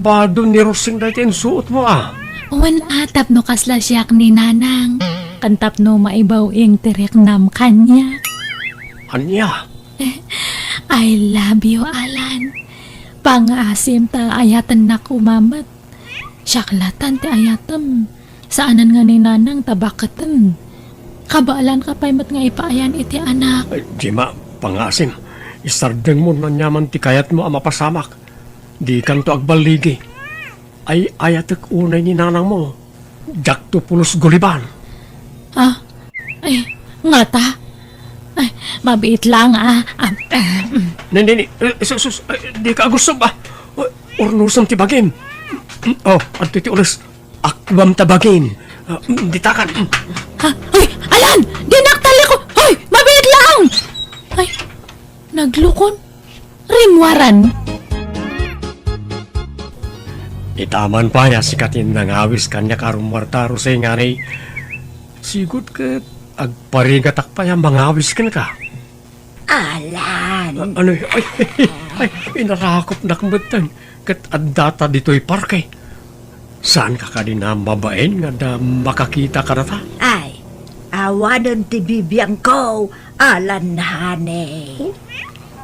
Bado ni Roseng dayta insuotmo a? Wen a, tapno kasla siak ni Nanang. Ken tapno maibaw-ing ti riknam kaniak. Ania? I love you, Alan. Pangaasim ta ayatennak koma met. Siak lattan ti ayatem. Saanen nga ni Nanang ta baketen. Kabaelanka pay met nga ipaayan iti anak. Ay, Gemma, pangaasim. Isardengmo no aniaman ti kayatmo a mapasamak. Dikanto agballigi. Ay-ayatek unay ni nanangmo. Diakto pulos guliban. Ah, ay, ngata? Ay, mabiit laeng a. Ah, ah, mm. Ni, ni, ni, eh, sus, sus, ay, dika agussob a. Ay, urnosem ti bagim. Oh, adtoy ti ules. Akbam ta bagim. Ah, mm, ditakan. Mm. Ha? Ay, Alan! Dinak taliko! Ay, mabiit laeng! Ay, naglukon. Rimmuaran. Itaman pay a sika ti nangawis kaniak a rummuarta, Roseng, honey. Sigud ket agparigatak pay a mangawis kenka. Alan. A-, ano, ay, ay, inarakopnak metten ket addata ditoy parke. Saanka kadi a mabain nga adda makakita kadata? Ay, Awanen ti bibiangko, Alan, honey.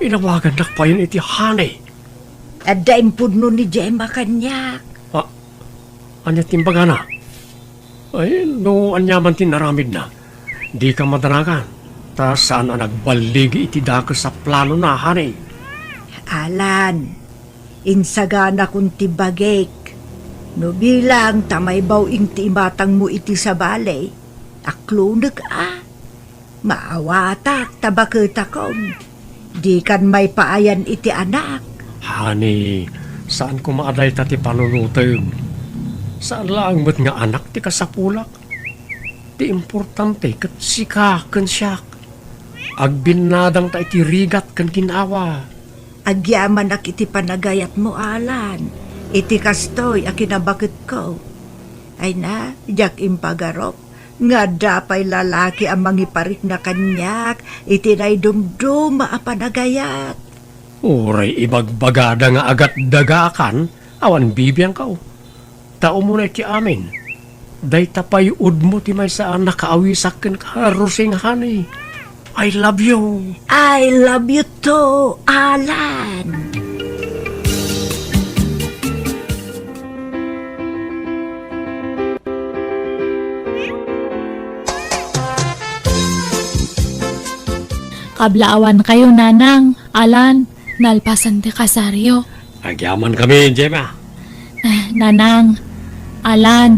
Inawagannak payen iti honey. Adda impudno ni Gemma kaniak. Ah, ania ti imbagana? Ay, no aniaman ti naramidna, dika madanagan, ta saan a nagballigi iti dakes a planona, honey. Alan, insaganakon ti bagik. No bilang ta maibaw-ing ti imatangmo iti sabali, akloneg a. Maawatak ta baketakon. Dikan maipaayan iti anak. Honey, saan koma a dayta ti panunotem. Saan laeng met nga anak ti kasapulak. Ti importante ket sika ken siak. Agbinnadangta iti rigat ken ginawa. Agyamanak iti panagayatmo, Alan, iti kastoy a kinabaketko. Ay na, diak impagarup nga adda pay lalaki a mangiparikna kaniak iti naidumduma a panagayat. Uray ibagbagada nga agatdagakan, awan bibiangko. Ta umuna iti amin, dayta pay udmo ti maysa a nakaawisak kenka, Rosing honey. I love you. I love you too, Alan. Kablaawankayo, Nanang, Alan, nalpasen ti kasaryo. Agyamankami, Gemma. Ah, Nanang, Alan,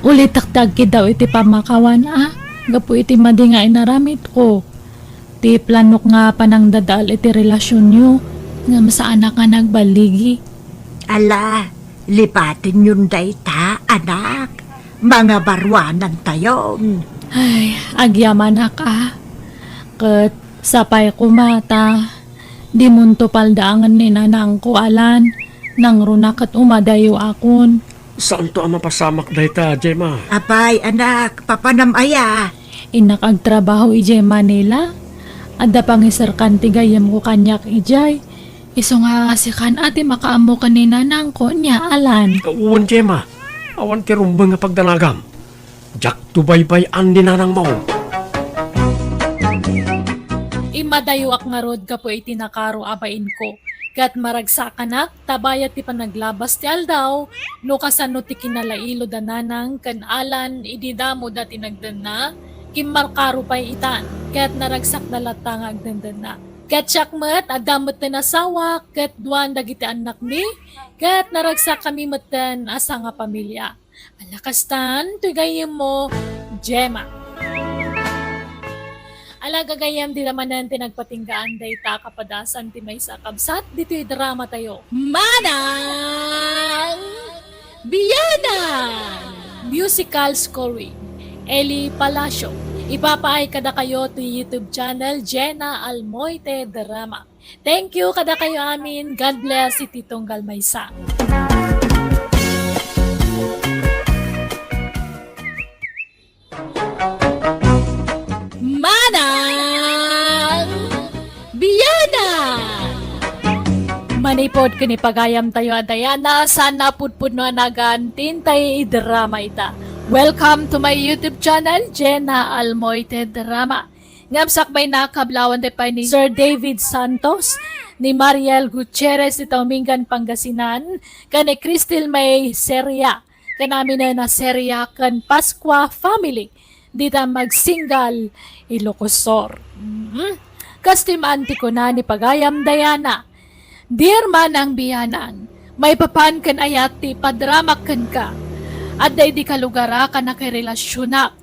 ulitek ti agkiddaw iti pammakawan a gapu iti madi nga inaramidko. Ti planok nga panangdadael iti relasionyo, ngem saanak nga nagballigi. Ala, lipatenyon dayta, anak. Mangabaruanantayon. Ay, agyamanak a. Ket sapay koma ta dimonto paldaangen ni nanangko, Alan, nangruna ket umadayuakon. Saanto a mapasamak dayta, Gemma. Apay, anak, papanam aya? Innak agtrabaho idiay Manila. Adda pangiserkan ti gayyemko kaniak idiay. Isu nga sikan a ti makaammo ken ni nanangko, nia, Alan? Wen, Gemma. Awan ti rumbeng nga pagdanagam. Diakto baybay-an ni nanangmo. Immadayuak ngarud gapu iti nakaro a bainko, ket maragsakanak ta bayat ti panaglabas ti aldaw, no kasano ti kinalailod a nanang ken Alan idi damo da ti nagdenna, kimmarkaro pay itan, ket naragsakda latta nga agdendenna. Ket siak met, adda metten asawak, ket duan dagiti annakmi, ket naragsakkami metten a sangapamilia. Ala kastan, toy gayyemmo, Gemma. Ala gagayyem, dida manen ti nagpatinggaan dayta a kapadasan ti maysa a kabsat ditoy dramatayo. Manang Biyanan! Musical scoring, Eli Palacio. Ipapaay kadakayo ti YouTube channel, Jenna Almoite Drama. Thank you kadakayo amin. God bless iti tunggal maysa. Manang Biyanan! Manipud ken ipagayamtayo a Diana, saan a pudpudno a nagan ti intay idrama ita. Welcome to my YouTube channel, Jenna Almoite Drama. Ngem sakbay, nakablawan ti pay ni Sir David Santos, ni Mariel Gutierrez ita Umingan, Pangasinan, ken ni Crystal May Seria, ken aminen a Seria ken Pascua family, dita Magsinggal, Ilocos Sur. Mhm. Kastoy man ti kuna ni pagayam Diana, Dear Manang Biyanan, maipapan ken ayat ti ipadramak kenka. Adda idi kalugara a nakirelasyonak.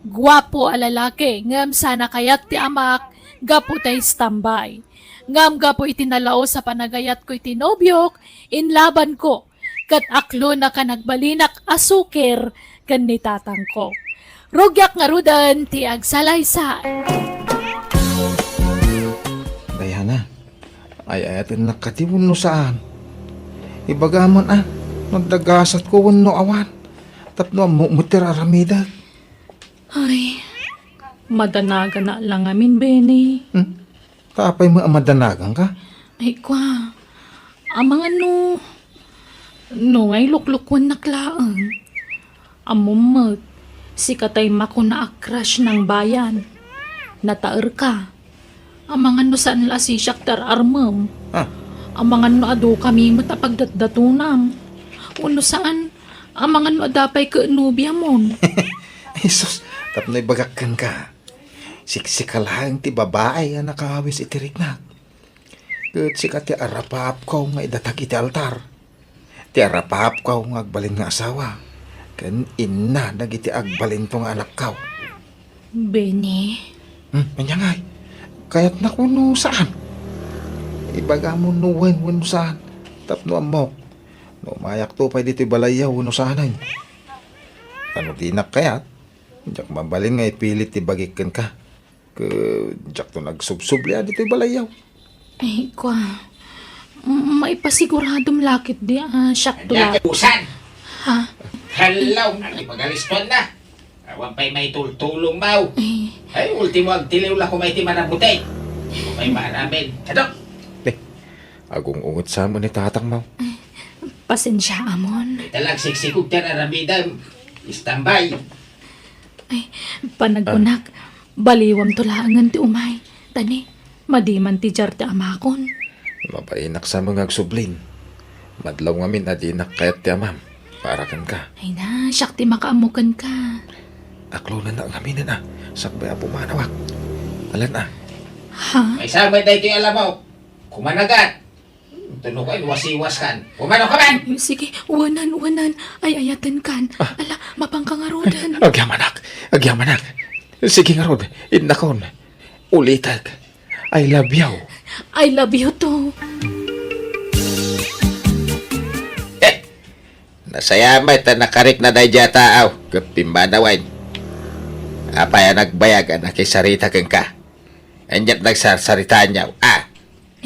Guapo a lalaki, ngem saan a kayat ti amak gapu ta istambay. Ngem gapu iti nalaus a panagayatko iti nobiok, inlabanko, ket aklona a nagbalinak a sukir ken ni tatangko. Rugiak ngaruden ti agsalaysay. Diana, ay-ayatennak kadi wenno saan? Ibagam man a, no adda gasatko wenno awan, tapno ammok met ti raramidek. Ay, madanagana la ngamin, Benny. Hmm? Ta apay met a madanaganka? Ay, kua, amangan no, no nga iluklukwennak laeng. Ammom met, Sika tay makuna a crush ng bayan. Nataerka. Amangan no saan la a sisiak ti ar-armem. Ah. Amangan no adu kami met a pagdatdatonam. Wenno saan, amangan no adda pay ket nobiamon. Ay, sus, tapno ibagak kenka. Siksika laeng ti babai a nakawis iti riknak. Ket sika ti arapaapko nga idatag iti altar. Ti arapaapko nga agbalin nga asawa, ken inna dagiti agbalinto nga anakko. Benny? Hmm, ania ngay? Kayatnak wenno saan? Ibagam no wen wenno saan, tapno ammok no umayakto pay ditoy balayyo wenno saanen. Ano dinak kayat? Diak mabalin nga ipilit ti bagik kenka. Ket diakto nagsubsubli a ditoy balayyo. Ay, kua. M-, maipasiguradom la ketdi a siakto la. Ania, usan? Ha? Hello, agipagalistuan na. Awan pay maitultulong, Maw. Ay. Ay, ultimo agtiliw la koma iti manabuti. Pay maanamin. Kadok! Eh, agung-unget sa mo ni tatang, Maw. Ay, pasensia, amon. Ita la agsiksikog ti ar-aramidem. Istambay. Ay, panagkunak, baliwamto laengen ti umay. Tani, madi man ti diar ti amakon. Mabainak sa nga agsubling. Madlaw ngamin a dinak kayat ti amam. Para kenka. Ay na, siak ti makaammo kenka. Aklonan na ngaminen a. Sakbay a pumanawak. Alan a. Ha? Ay, sabay daytoy alamok. Kumanagat. Tuno kayo, wasiwas kan. Pumano ka man! Sige, wanan, wanan. Ay-ayaten kan. Ah. Ala, mapangka ngaruden. Agyamanak, agyamanak. Sige ngarud, innakon. Ulitek. I love you. I love you too. Eh, nasayamay ta nakarikna daydiay a tao, ket pimmanawen. Apay a nagbayag a nakisarita kenka? Aniat nagsarsaritaanyo, a?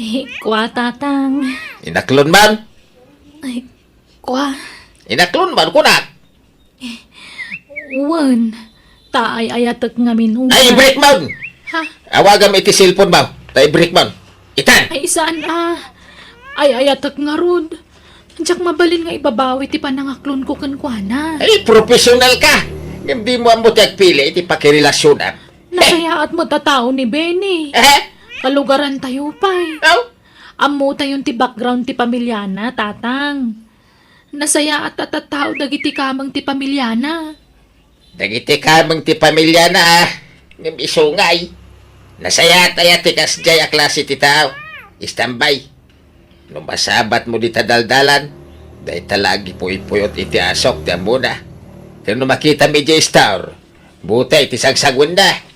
Eh, kua, Tatang. Inaklon man? Ay, kua. Inaklon man, kunak? Wen, ta ay-ayatek ngamin unay. Ay, i-break mo! Ha? Awagam iti cellphone mo. Ta i-break mo. Itan! Ay, saan a? Ay-ayatek ngarud. Diak mabalin nga ibabawi ti panangaklonko kenkuana. Ay, professional ka! Ngem di mo ammo ti agpili iti pakirelasyonam. Nasayaat met a tao ni Benny. Eh? Kalugarantayo pay. Aw? Ammotayon ti background ti pamiliana, Tatang. Nasayaat a tattao dagiti kameng ti pamiliana. Dagiti kameng ti pamiliana, a, ngem isu ngay. Nasayaat aya ti kasdiay a klase ti tao. Istambay. No masabatmo dita daldalan, dayta la agipuypuyot iti asok ti ammona. Ken no makitam idiay store, butay ti sagsaguenna.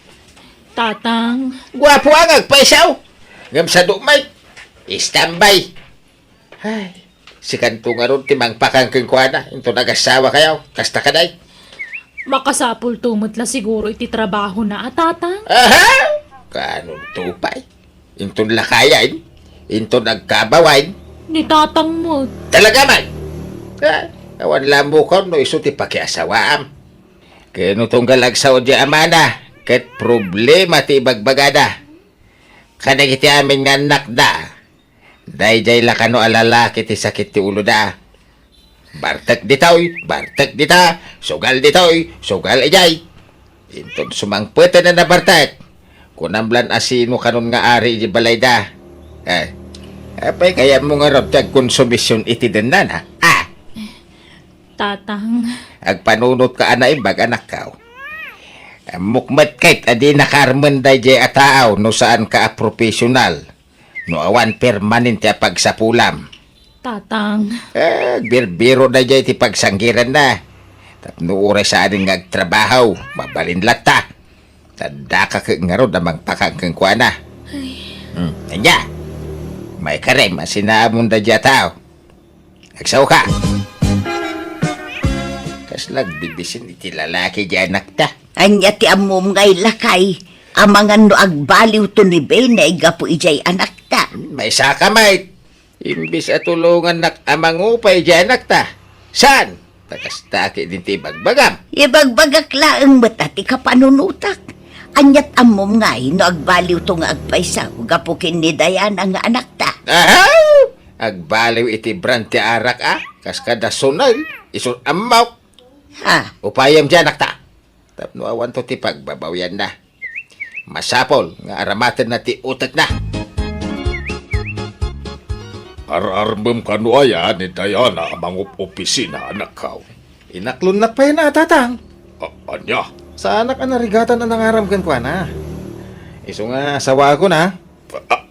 Tatang. Guapo a nga agpaysaw. Ngem sadu met. Istambay. Ay, sikanto ngarud ti mangpakang kenkuana, inton agassawa kayo, kasta kaday? Makasapulto met la siguro iti trabahona a, Tatang? Aha! Kaanonto pay? Inton lakayen? Inton agkabawayen? Ni Tatang met. Talaga man! Ah, awan la ammokon no isu ti pakiasawaam. Ken no tunggal agsao diay amana, ket problema ti ibagbagada. Kadagiti amin nga annakda, daydiay la kano a lalaki ti sakit ti uloda. Bartek ditoy, bartek dita, sugal ditoy, sugal idiay. Inton sumangpeten a nabartek, kunam lan a sino kanon nga ari iti balayda. Eh, apay kayatmo ngarud ti agkonsumision iti dennana? Ah! Tatang. Agpanunotka a naimbag, anakko. Ammok met ket a dinaka armen daydiay a tao no saanka a professional, no awan permanente a pagsapulam. Tatang. Eh, agbirbiro daydiay ti pagsanggiranna. Tapno uray saanen nga agtrabaho, mabalin latta. Saddaka ket ngarud a mangpakang kenkuana. Ay. Hmm, ania? Maikarem a sinaamon daydiay a tao. Agsaoka! Kasla agbibisin iti lalaki diay anakta. Ania ti ammom ngay, lakay? Amangan no agbaliwto ni Benny gapu idiay anakta. Maysaka met. Imbes a tulongannak a mangupay diay anakta. Saan? Ta kasta ketdin ti ibagbagam. Ibagbagak laeng met a ti kapanunotak. Aniat ammom ngay no agbaliwto nga agpayso gapu ken ni Diana nga anakta? Aha! Agbaliw iti brand ti arak a, kas kada Sonel, isu ammok. Ha? Upayem diay anakta. tapno awanto ti pagbabawianna. Masapul nga aramatenna ti utekna. Ar-armem kano aya ni Diana a mangup-opisina, anakkaw? Inaklonnak pay na, Tatang. A-, ania? Saanak a narigatan a nangaram kenkuana. Isu nga asawaakon, a. A-, a-,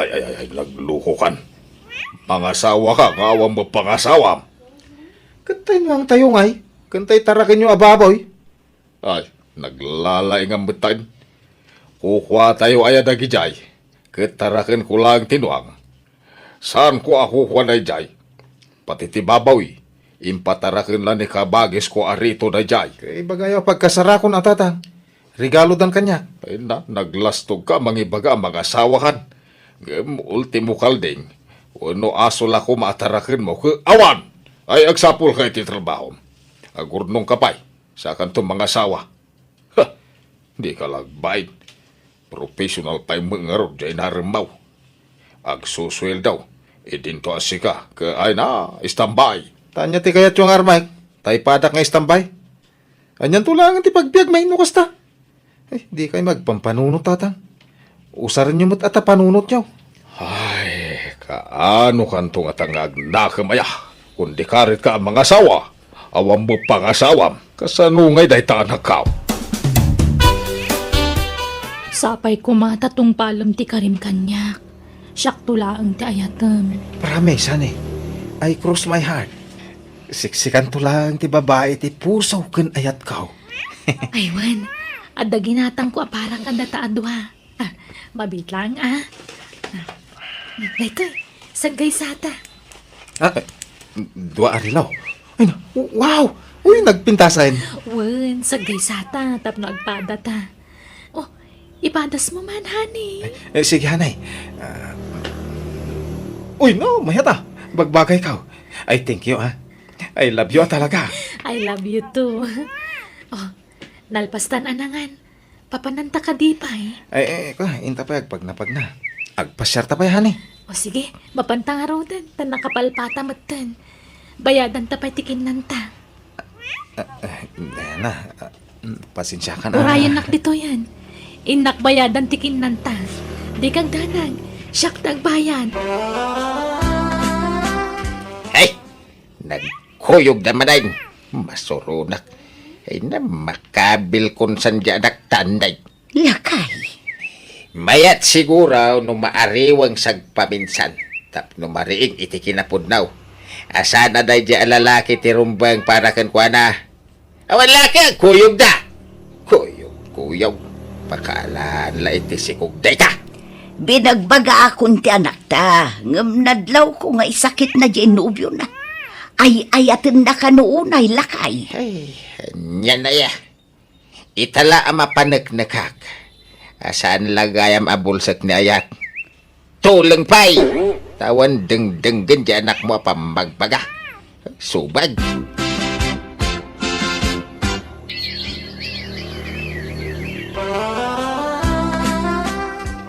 ay, ay, ay, ay, naglukokan. Mangasawaka nga awan met pangasawam. Ket tay nuangtayo ngay, ken tay tarakenyo a baboy. Ay, naglalaingam metten. Kukuatayo aya dagidiay, ket tarakenko laeng ti nuang. Saanko a kukua daydiay. Pati ti babawi, impataraken la ni kabagisko a Rito daydiay. Kay ibagayo a pagkasarakon a, Tatang. Regalodan kaniak. Ay na, naglastogka a mangibaga a mangasawakan. Ngem ultimo kalding, wenno aso la koma a tarakenmo ket awan! Ay, agsapulka iti trabahom. Agurnongka pay. Sakanto mangasawa. Ha! Dika la agbain. Professional pay met ngarud diay naremmaw. Agsusueldo, idinto a sika, ket ay na, istambay. Ta ania ti kayatyo nga armek? Ta ipadak nga istambay? Anianto laengen ti pagbiagmi no kasta? Ay, dikay agpampanunot, Tatang. Usarenyo met a ta panunotyo. Ay, kaano kanto ngata nga agnakem aya? Kundi karit ka a mangasawa, awan met pangasawam. Kasano ngay dayta, anakkaw? Sapay koma ta tungpalem ti karim kaniak. Siakto laeng ti ayatem. Promise, honey. I cross my heart. Siksikanto laeng ti babai ti puso ken ayatko. Ay, wen. Adda ginatangko a para kadata a dua. Ah, mabiit laeng, a. Ah, daytoy, saggaysata. Ah, eh, dua a relo. Ay na, wow! Uy, nagpintasen. Wen, saggaysata, tapno agpadata. Oh, ipadasmo man, honey. Eh, eh, sige, honey. Ah, uy, no, mayat a. Bagbagayko. Ay, thank you, ah. I love you, ah, talaga. I love you too. Oh, nalpastan a nangan. Papananta kadi pay? Ay, eh, ka, inta pay agpagnapagna. Agpasiarta pay, honey. O sige, mapanta ngaruden, ta nakapalpata metten. Bayadanta pay ti kinnanta. Ah, eh, Diana, ah, mm, pasensiakan, ah. Urayennak ditoyen. Innak bayadan ti kinnanta. Dika agdanag, siak ti agbayad. Hey! Nagkuyogda manen. Masuronak. Ay na, makabilkon saan diay anak tanday. Lakay. Mayat siguro no maariweng sagpaminsan tapno mariing iti kinapudno. Saan a daydiay a lalaki ti rumbeng para kenkuana? Awan laki, agkuyogda. Kuyog, kuyog. Pakaalan la iti sikog dayta. Binagbagaakon ti anakta, ngem nadlawko nga isakitna diay nobiona. Ay-ayatenna kano unay, lakay. Ay, ania aya. Ita la a mapaneknekak. A saan la gayam a bulsek ni ayat. Tuleng pay! Ta awan dengdenggen diay anakmo a pammagbaga. Subag.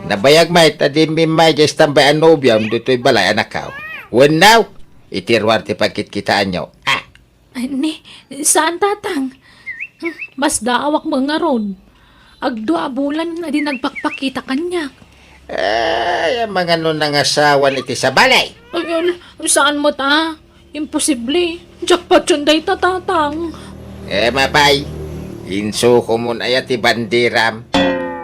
Nabayag met a di immay diay istambay a nobiom ditoy balay, anakko. Wenno, iti ruar ti pagkitkitaanyo. Ah! Ay, ni, saan, Tatang? Masdaawak met ngarud. Agdua a bulan a di nagpakpakita kaniak. Ay, amangan no nangasawan iti sabali. Ay, ay, saan met a? Imposible. Jackpot yun dayta, Tatang. Eh, mapay. Insukomon aya ti bandiram.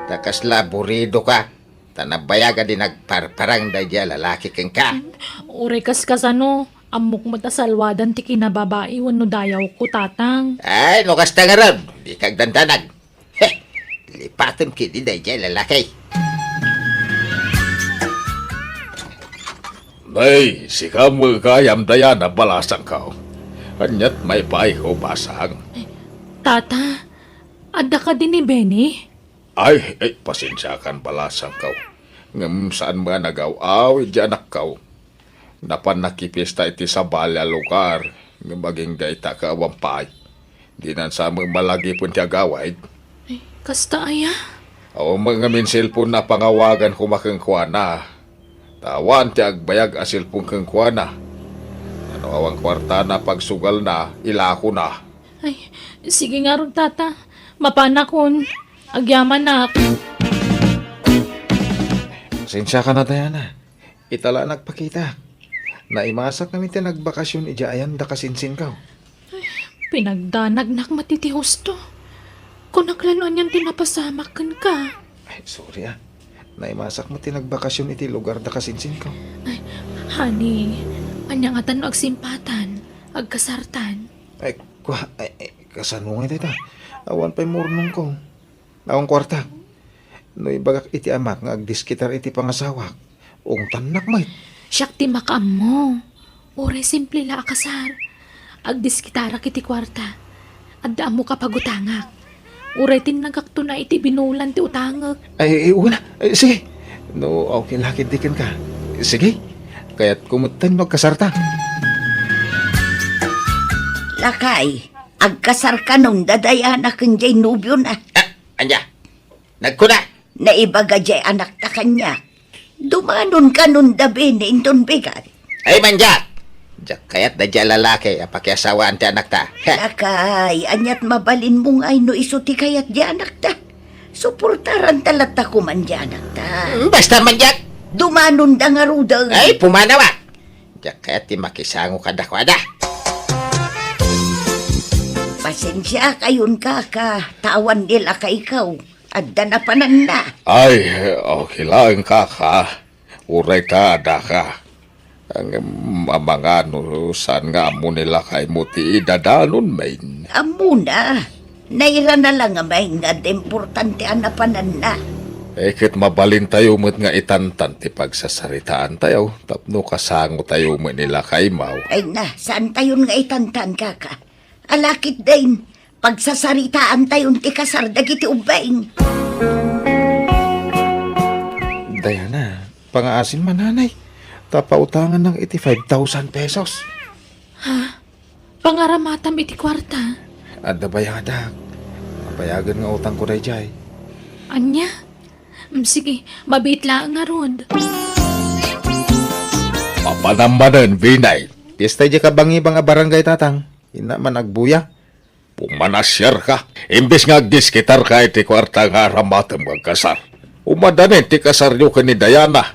Ta kasla aburido ka. Ta nabayag a di nagparparang daydiay a lalaki kenka. Uray kaskasano, ammok met a salwadan ti kinababai wenno dayawko, Tatang. Ay, no kasta ngarud, dika agdandanag. Heh, lipatem ketdi daydiay a lalaki. Nay, sika met gayam, Diana, balasangko. Aniat maipaayko, basang? Tata, adda kadi ni Benny? Ay, ay, pasensiakan, balasangko. Ngem saan met a nagaw-awid diay anakko. Napan nakipiesta iti sabali a lugar, ngem agingga ita ket awan pay. Dinan sa met malagipen ti agawid. Ay, kasta aya? Awan met ngamin cellphone a pangawagan koma kenkuana. Ta awan ti agbayag a cellphone kenkuana. No awan kuartana, pagsugalna, ilakona. Ay, sige ngarud, Tata. Mapanakon. Agyamanak. Pasensiakan a, Diana. Ita la a nagpakita. Naimasak ngamin ti nagbakasyon idiay ayan da kasinsinko. Pinagdanagnak met iti husto. Kunak la no anian ti napasamak kenka. Ay, sorry a. Naimasak met ti nagbakasyon iti lugar da kasinsinko. Ay, honey, ania ngatan no agsimpatan, agkasartan? Ay, kua, ay, ay, kasano ngay dayta? Awan pay murnongko. Awan kuarta. No ibagak iti amak nga agdiskitar iti pangasawak, ungtannak met. Siak ti makaammo. Uray simple la a kasar. Agdiskitarak iti kuarta. Adda ammoka pagutangak. Uray tinnagakto na iti binulan ti utangek. Ay, ay, una. Ay, sige. No, okay la ketdi kenka. Sige. Kayatko metten no agkasarta. Lakay, agkasarka no da Diana ken jay nobiona. Ah, ania? Nagkuna? Naibaga jay anakta kaniak. Dumanonka no da Benny inton bigat. Ay, mandiak! Diak kayat daydiay a lalaki a pakiasawaan ti anakta. Heh. Lakay, aniat mabalinmo ngay no isu ti kayat di anakta? Suportaranta latta koman di anakta. Mm, basta, mandiak! Dumanonda ngaruden. Ay, pumanaw a! Diak kayat ti makisango kadakuada. Pasensiakayon, kaka, ta awan ni lakayko. Adda napananna. Ay, okay laeng, kaka. Uray ta adaka. Ngem amangano saan nga ammo ni lakaymo ti idadanonmin? Ammona. Nairana la ngamin nga adda importante a napananna. Eh, ket mabalintayo met nga itantan ti pagsasaritaantayo tapno kasangotayo met ni lakaymo. Ay na, saantayon nga itantan, kaka. Ala ketdin, pagsasaritaantayon ti kasar dagiti ubbing. Diana, pangaasim man, nanay. Ta pautangannak iti five thousand pesos. Ha? Pangaramatam iti kuarta? Adda bayadak. Napayagen nga utangko daydiay. Ania? Mm, sige, mabiit laeng ngarud. Mapanam manen, Binay. Fiesta idiay kabangibang a barangay, tatang. Inna man agbuya. Pumanasiarka. Imbes nga agdiskitarka iti kuarta nga aramatem nga agkasar. Umadanin ti kasaryo ken ni Diana.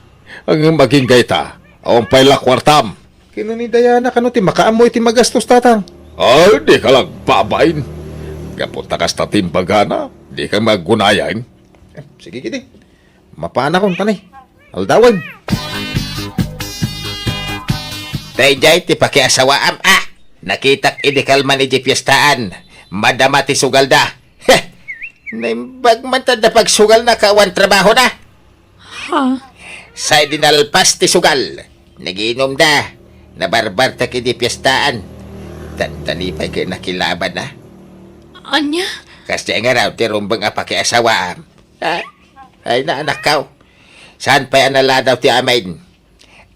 Ngem agingga ita, awan pay la kuartam. Ken ni Diana kano ti makaammo iti magastos, tatang? Ay, dika la agbabain. Gapu ta kasta ti imbagana, dika met agunayan. Eh, sige, kidi. Mapanakon, tani. Aldawen. Daydiay ti pakiasawaam, a. Nakitak idi kalman idiay piestaan. Madama ti sugalda. Heh! Naimbag man ta adda pagsugalna ket awan trabahona. Ha? Sa idi nalpas ti sugal, nagiinumda. Nabarbartek idi piestaan. Dandani pay ket nakilaban, a. Ania? Kasdiay ngarud ti rumbeng a pakiasawaam. Ha? Ay, naanakkaw. Saan pay a naladaw ti amin?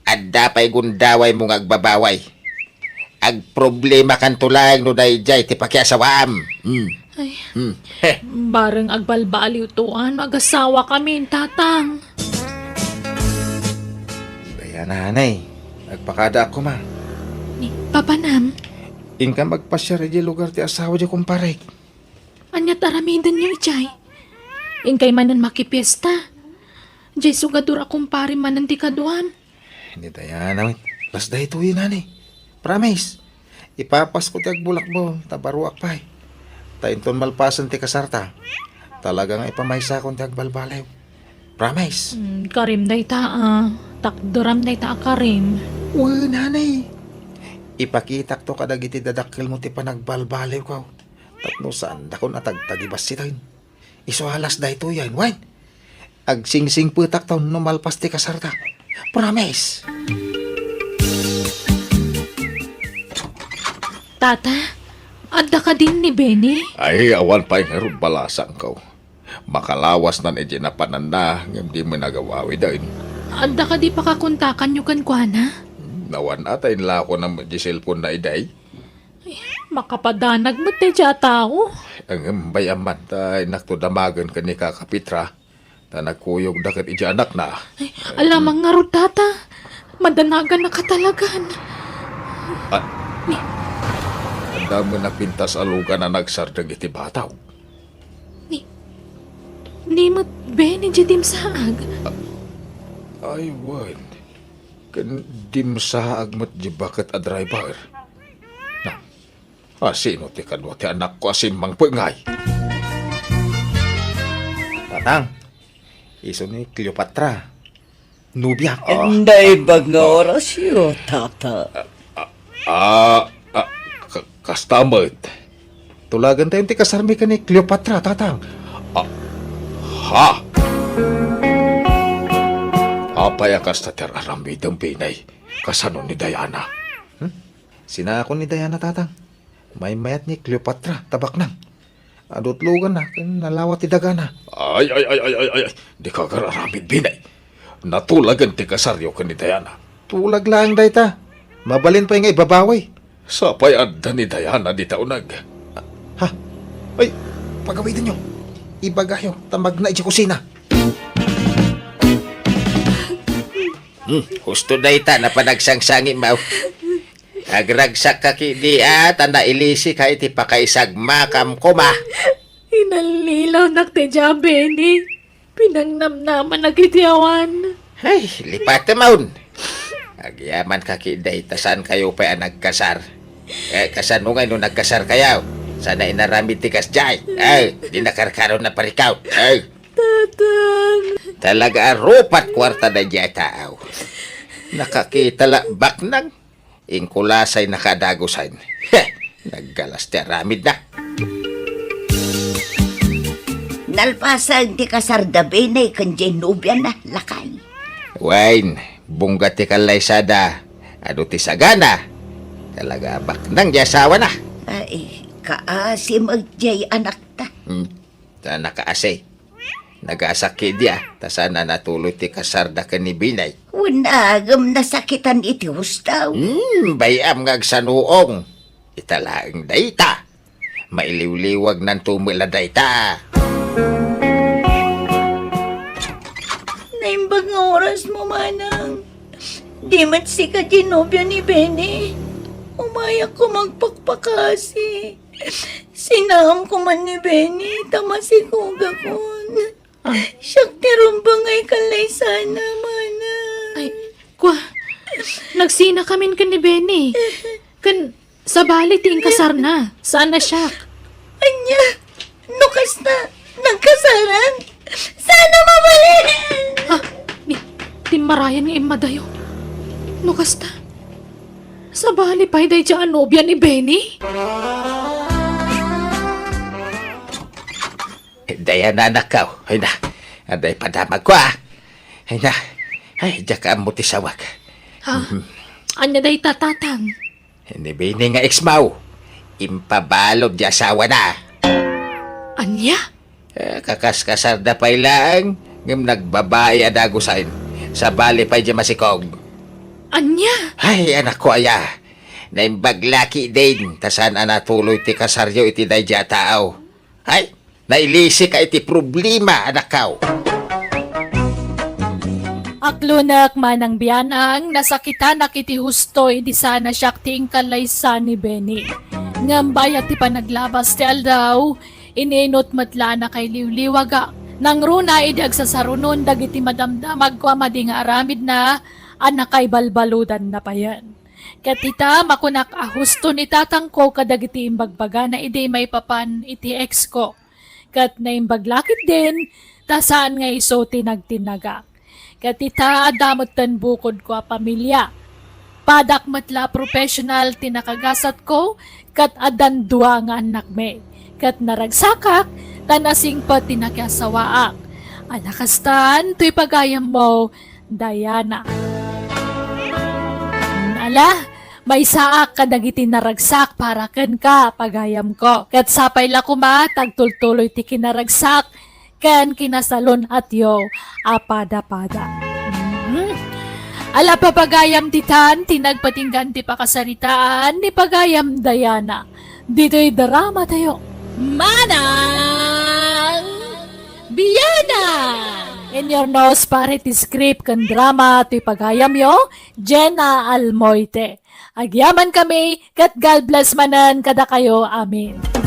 Adda pay gundawaymo nga agbabaway. Agproblemakanto laeng no daydiay ti pakiasawaam. Hmm. Ay, Hmm. Heh. Bareng agbalbaliwto a no agasawakamin, tatang. Kaya, nanay, agpakadaak koma. Ni, papanam? Inkam agpasiar idiay lugar ti asawa di kumparek. Aniat aramidenyo idiay? Inkay manen makipiesta. Diay sugadur a kumparem manen ti kaduam. Ni Diana met. Kas daytoy, nanay. Promise. Ipapasko ti agbulakbol, ta baruak pay. Ta inton malpasen ti kasarta, talaga nga ipamaysakon ti agbalbaliw. Promise. Hmm, karim dayta a. Takderam dayta a karim. Wen, nanay. Ipakitakto kadagiti dadakkelmo ti panagbalbaliwko. Tapno saandakon a tagtagibassiten. Isu a las daytoyen, wen. Agsingsingpetakton no malpas ti kasarta. Promise. Tata, adda kadin ni Benny? Ay, awan pay ngarud balasangko. Makalawasnan iti napananna, ngem di met agawawiden. Adda kadi pakakontakanyo kenkuana? Awan a, ta inlakona met di cellphone-na idiay. Ay, makapadanag met daydiay a tao. Ngem bay-am man, ta innakto damagen ken ni Kaka Petra, ta nagkuyogda ket idiay anakna. Ay, alamang ngarud, Tata. Madanagannak a talagan. Ah, adda met napintas a lugan a nagsardeng iti bataw. Ni met Benny diay dimsaag. Ay, wen. Ken dimsaag met diay baket a driver. Na, a, sino ti kadua ti anakko a simmangpet ngay? Tatang, isu ni Cleopatra. Nobia. Ah, Naimbag nga ah. orasyo, Tata. Ah, ah, ka-, kasta met. Tulagentayon ti kasarmi ken ni Cleopatra, Tatang. Ah, ha? Apay a kasta ti ar-aramidem, Benny? Kasano ni Diana? Hmm? Sinakon ni Diana, Tatang. Maymayat ni Cleopatra, ta baknang. Adutloganna, ken nalawa ti dagana. Ay, ay, ay, ay, ay, ay, ay. Dika agar-aramid, Benny. Natulagen ti kasaryo ken ni Diana. Tulag laeng dayta. Mabalin pay nga ibabawi. Sapay adda ni Diana dita uneg. Ha? Ay, pagawidenyo. Ibagayo, ta magna idiay kusina. Hmm, husto dayta, napanagsangsangi, maw. Agragsak ka kidi, a, ta nailisik ka iti pakaisagmakam koma. Inallilawnak ti dia, Benny. Pinangnamnamanak iti awan. Ay, lipatem awn. Agyaman ka kidi, ta saan kayo pay a nagkasar. Eh, kasano ngay no nagkasar kayo? Sana inaramid ti kasdiay. Ay, di nakarkaro na parikaw. Ay. Tatang. Talaga a rupat kuarta daydiay a tao. Nakakita la baknang. Inkulasay nakadagusan. Heh! Naggalas ti aramidna. Nalpasen ti kasar da Benny ken diay nobiana, lakay. Wen, bungga ti kallaysada. Adu ti sagana. Talaga baknang diay asawana. Ay, kaasi met diay anakta. Hmm. Ta nakaasi. Nagasak kidi a, ta saan a natuloy ti kasarda ken ni Benny. Wen, ngem nasakitan iti husto. Hmm, bay-am nga agsanuong. Ita laeng dayta. Mailiwliwagnanto met la dayta. Naimbag nga orasmo, manang. Di met sika ti nobia ni Benny. Umayakko agpakpakasi. Sinaamko man ni Benny, ta masikogakon. Ah. Siak ti rumbeng a kallaysana, manang. Ay, kua, nagsinakamin ken ni Benny. Ken sabali ti inkasarna, saan a siak. Ania? No kasta, nagkasaran? Saan a mabalin? Ah, ni, timmarayan nga immadayo. No kasta, sabali pay daydiay a nobia ni Benny? Diana, anakko. Ay na, adda padamagko, a. Ay na, ay, diak ammo ti sawag. Ha? Mhm. Ania dayta, Tatang? Ni Benny nga ex-mo, impabalud ti asawana. Ania? Eh, kakaskasarda pay laeng, ngem nagbabai a dagusan. Sabali pay diay masikog. Ania? Ay, anakko aya. Naimbag la ketdin, ta saan a natuloy ti kasaryo iti daydiay a tao. Ay, nailisik ka iti problema, anakko. Aklonek, manang Bianang, nasakitanak iti husto idi saan a siak ti inkallaysa ni Benny. Ngem bayat ti panaglabas ti aldaw, ininut met la a nakailiwliwagak. Nangruna idi agsasarunon dagiti madamdamagko a madi nga aramidna a nakaibalbaludanna payen. Ket ita, makunak a husto ni tatangko kadagiti imbagbagana idi maipapan iti ex-ko. Ket naimbag la ketdin, ta saan nga isu ti nagtinnagak. Ket ita, adda metten bukodko a pamilia. Padak met la a professional ti nakagasatko, ket addan dua nga annakmi. Ket naragsakak, ta nasingpet ti nakiasawaak. A nakastan, toy pagayammo, Diana. Ala, maysaak kadagiti naragsak para kenka, pagayamko. Ket sapay la koma ta agtultuloy ti kinaragsak ken kinasalun-atyo a pada-pada. Mhm. Ala, papagayam, ditan ti nagpatinggan ti pakasaritaan ni pagayam Diana. Ditoy drama tayo. Manang Biana! In your nose, pare, ti script ken drama ti pagayamyo, Jenna Almoite. Agyaman kami, ket God bless manen kadakayo. Amen.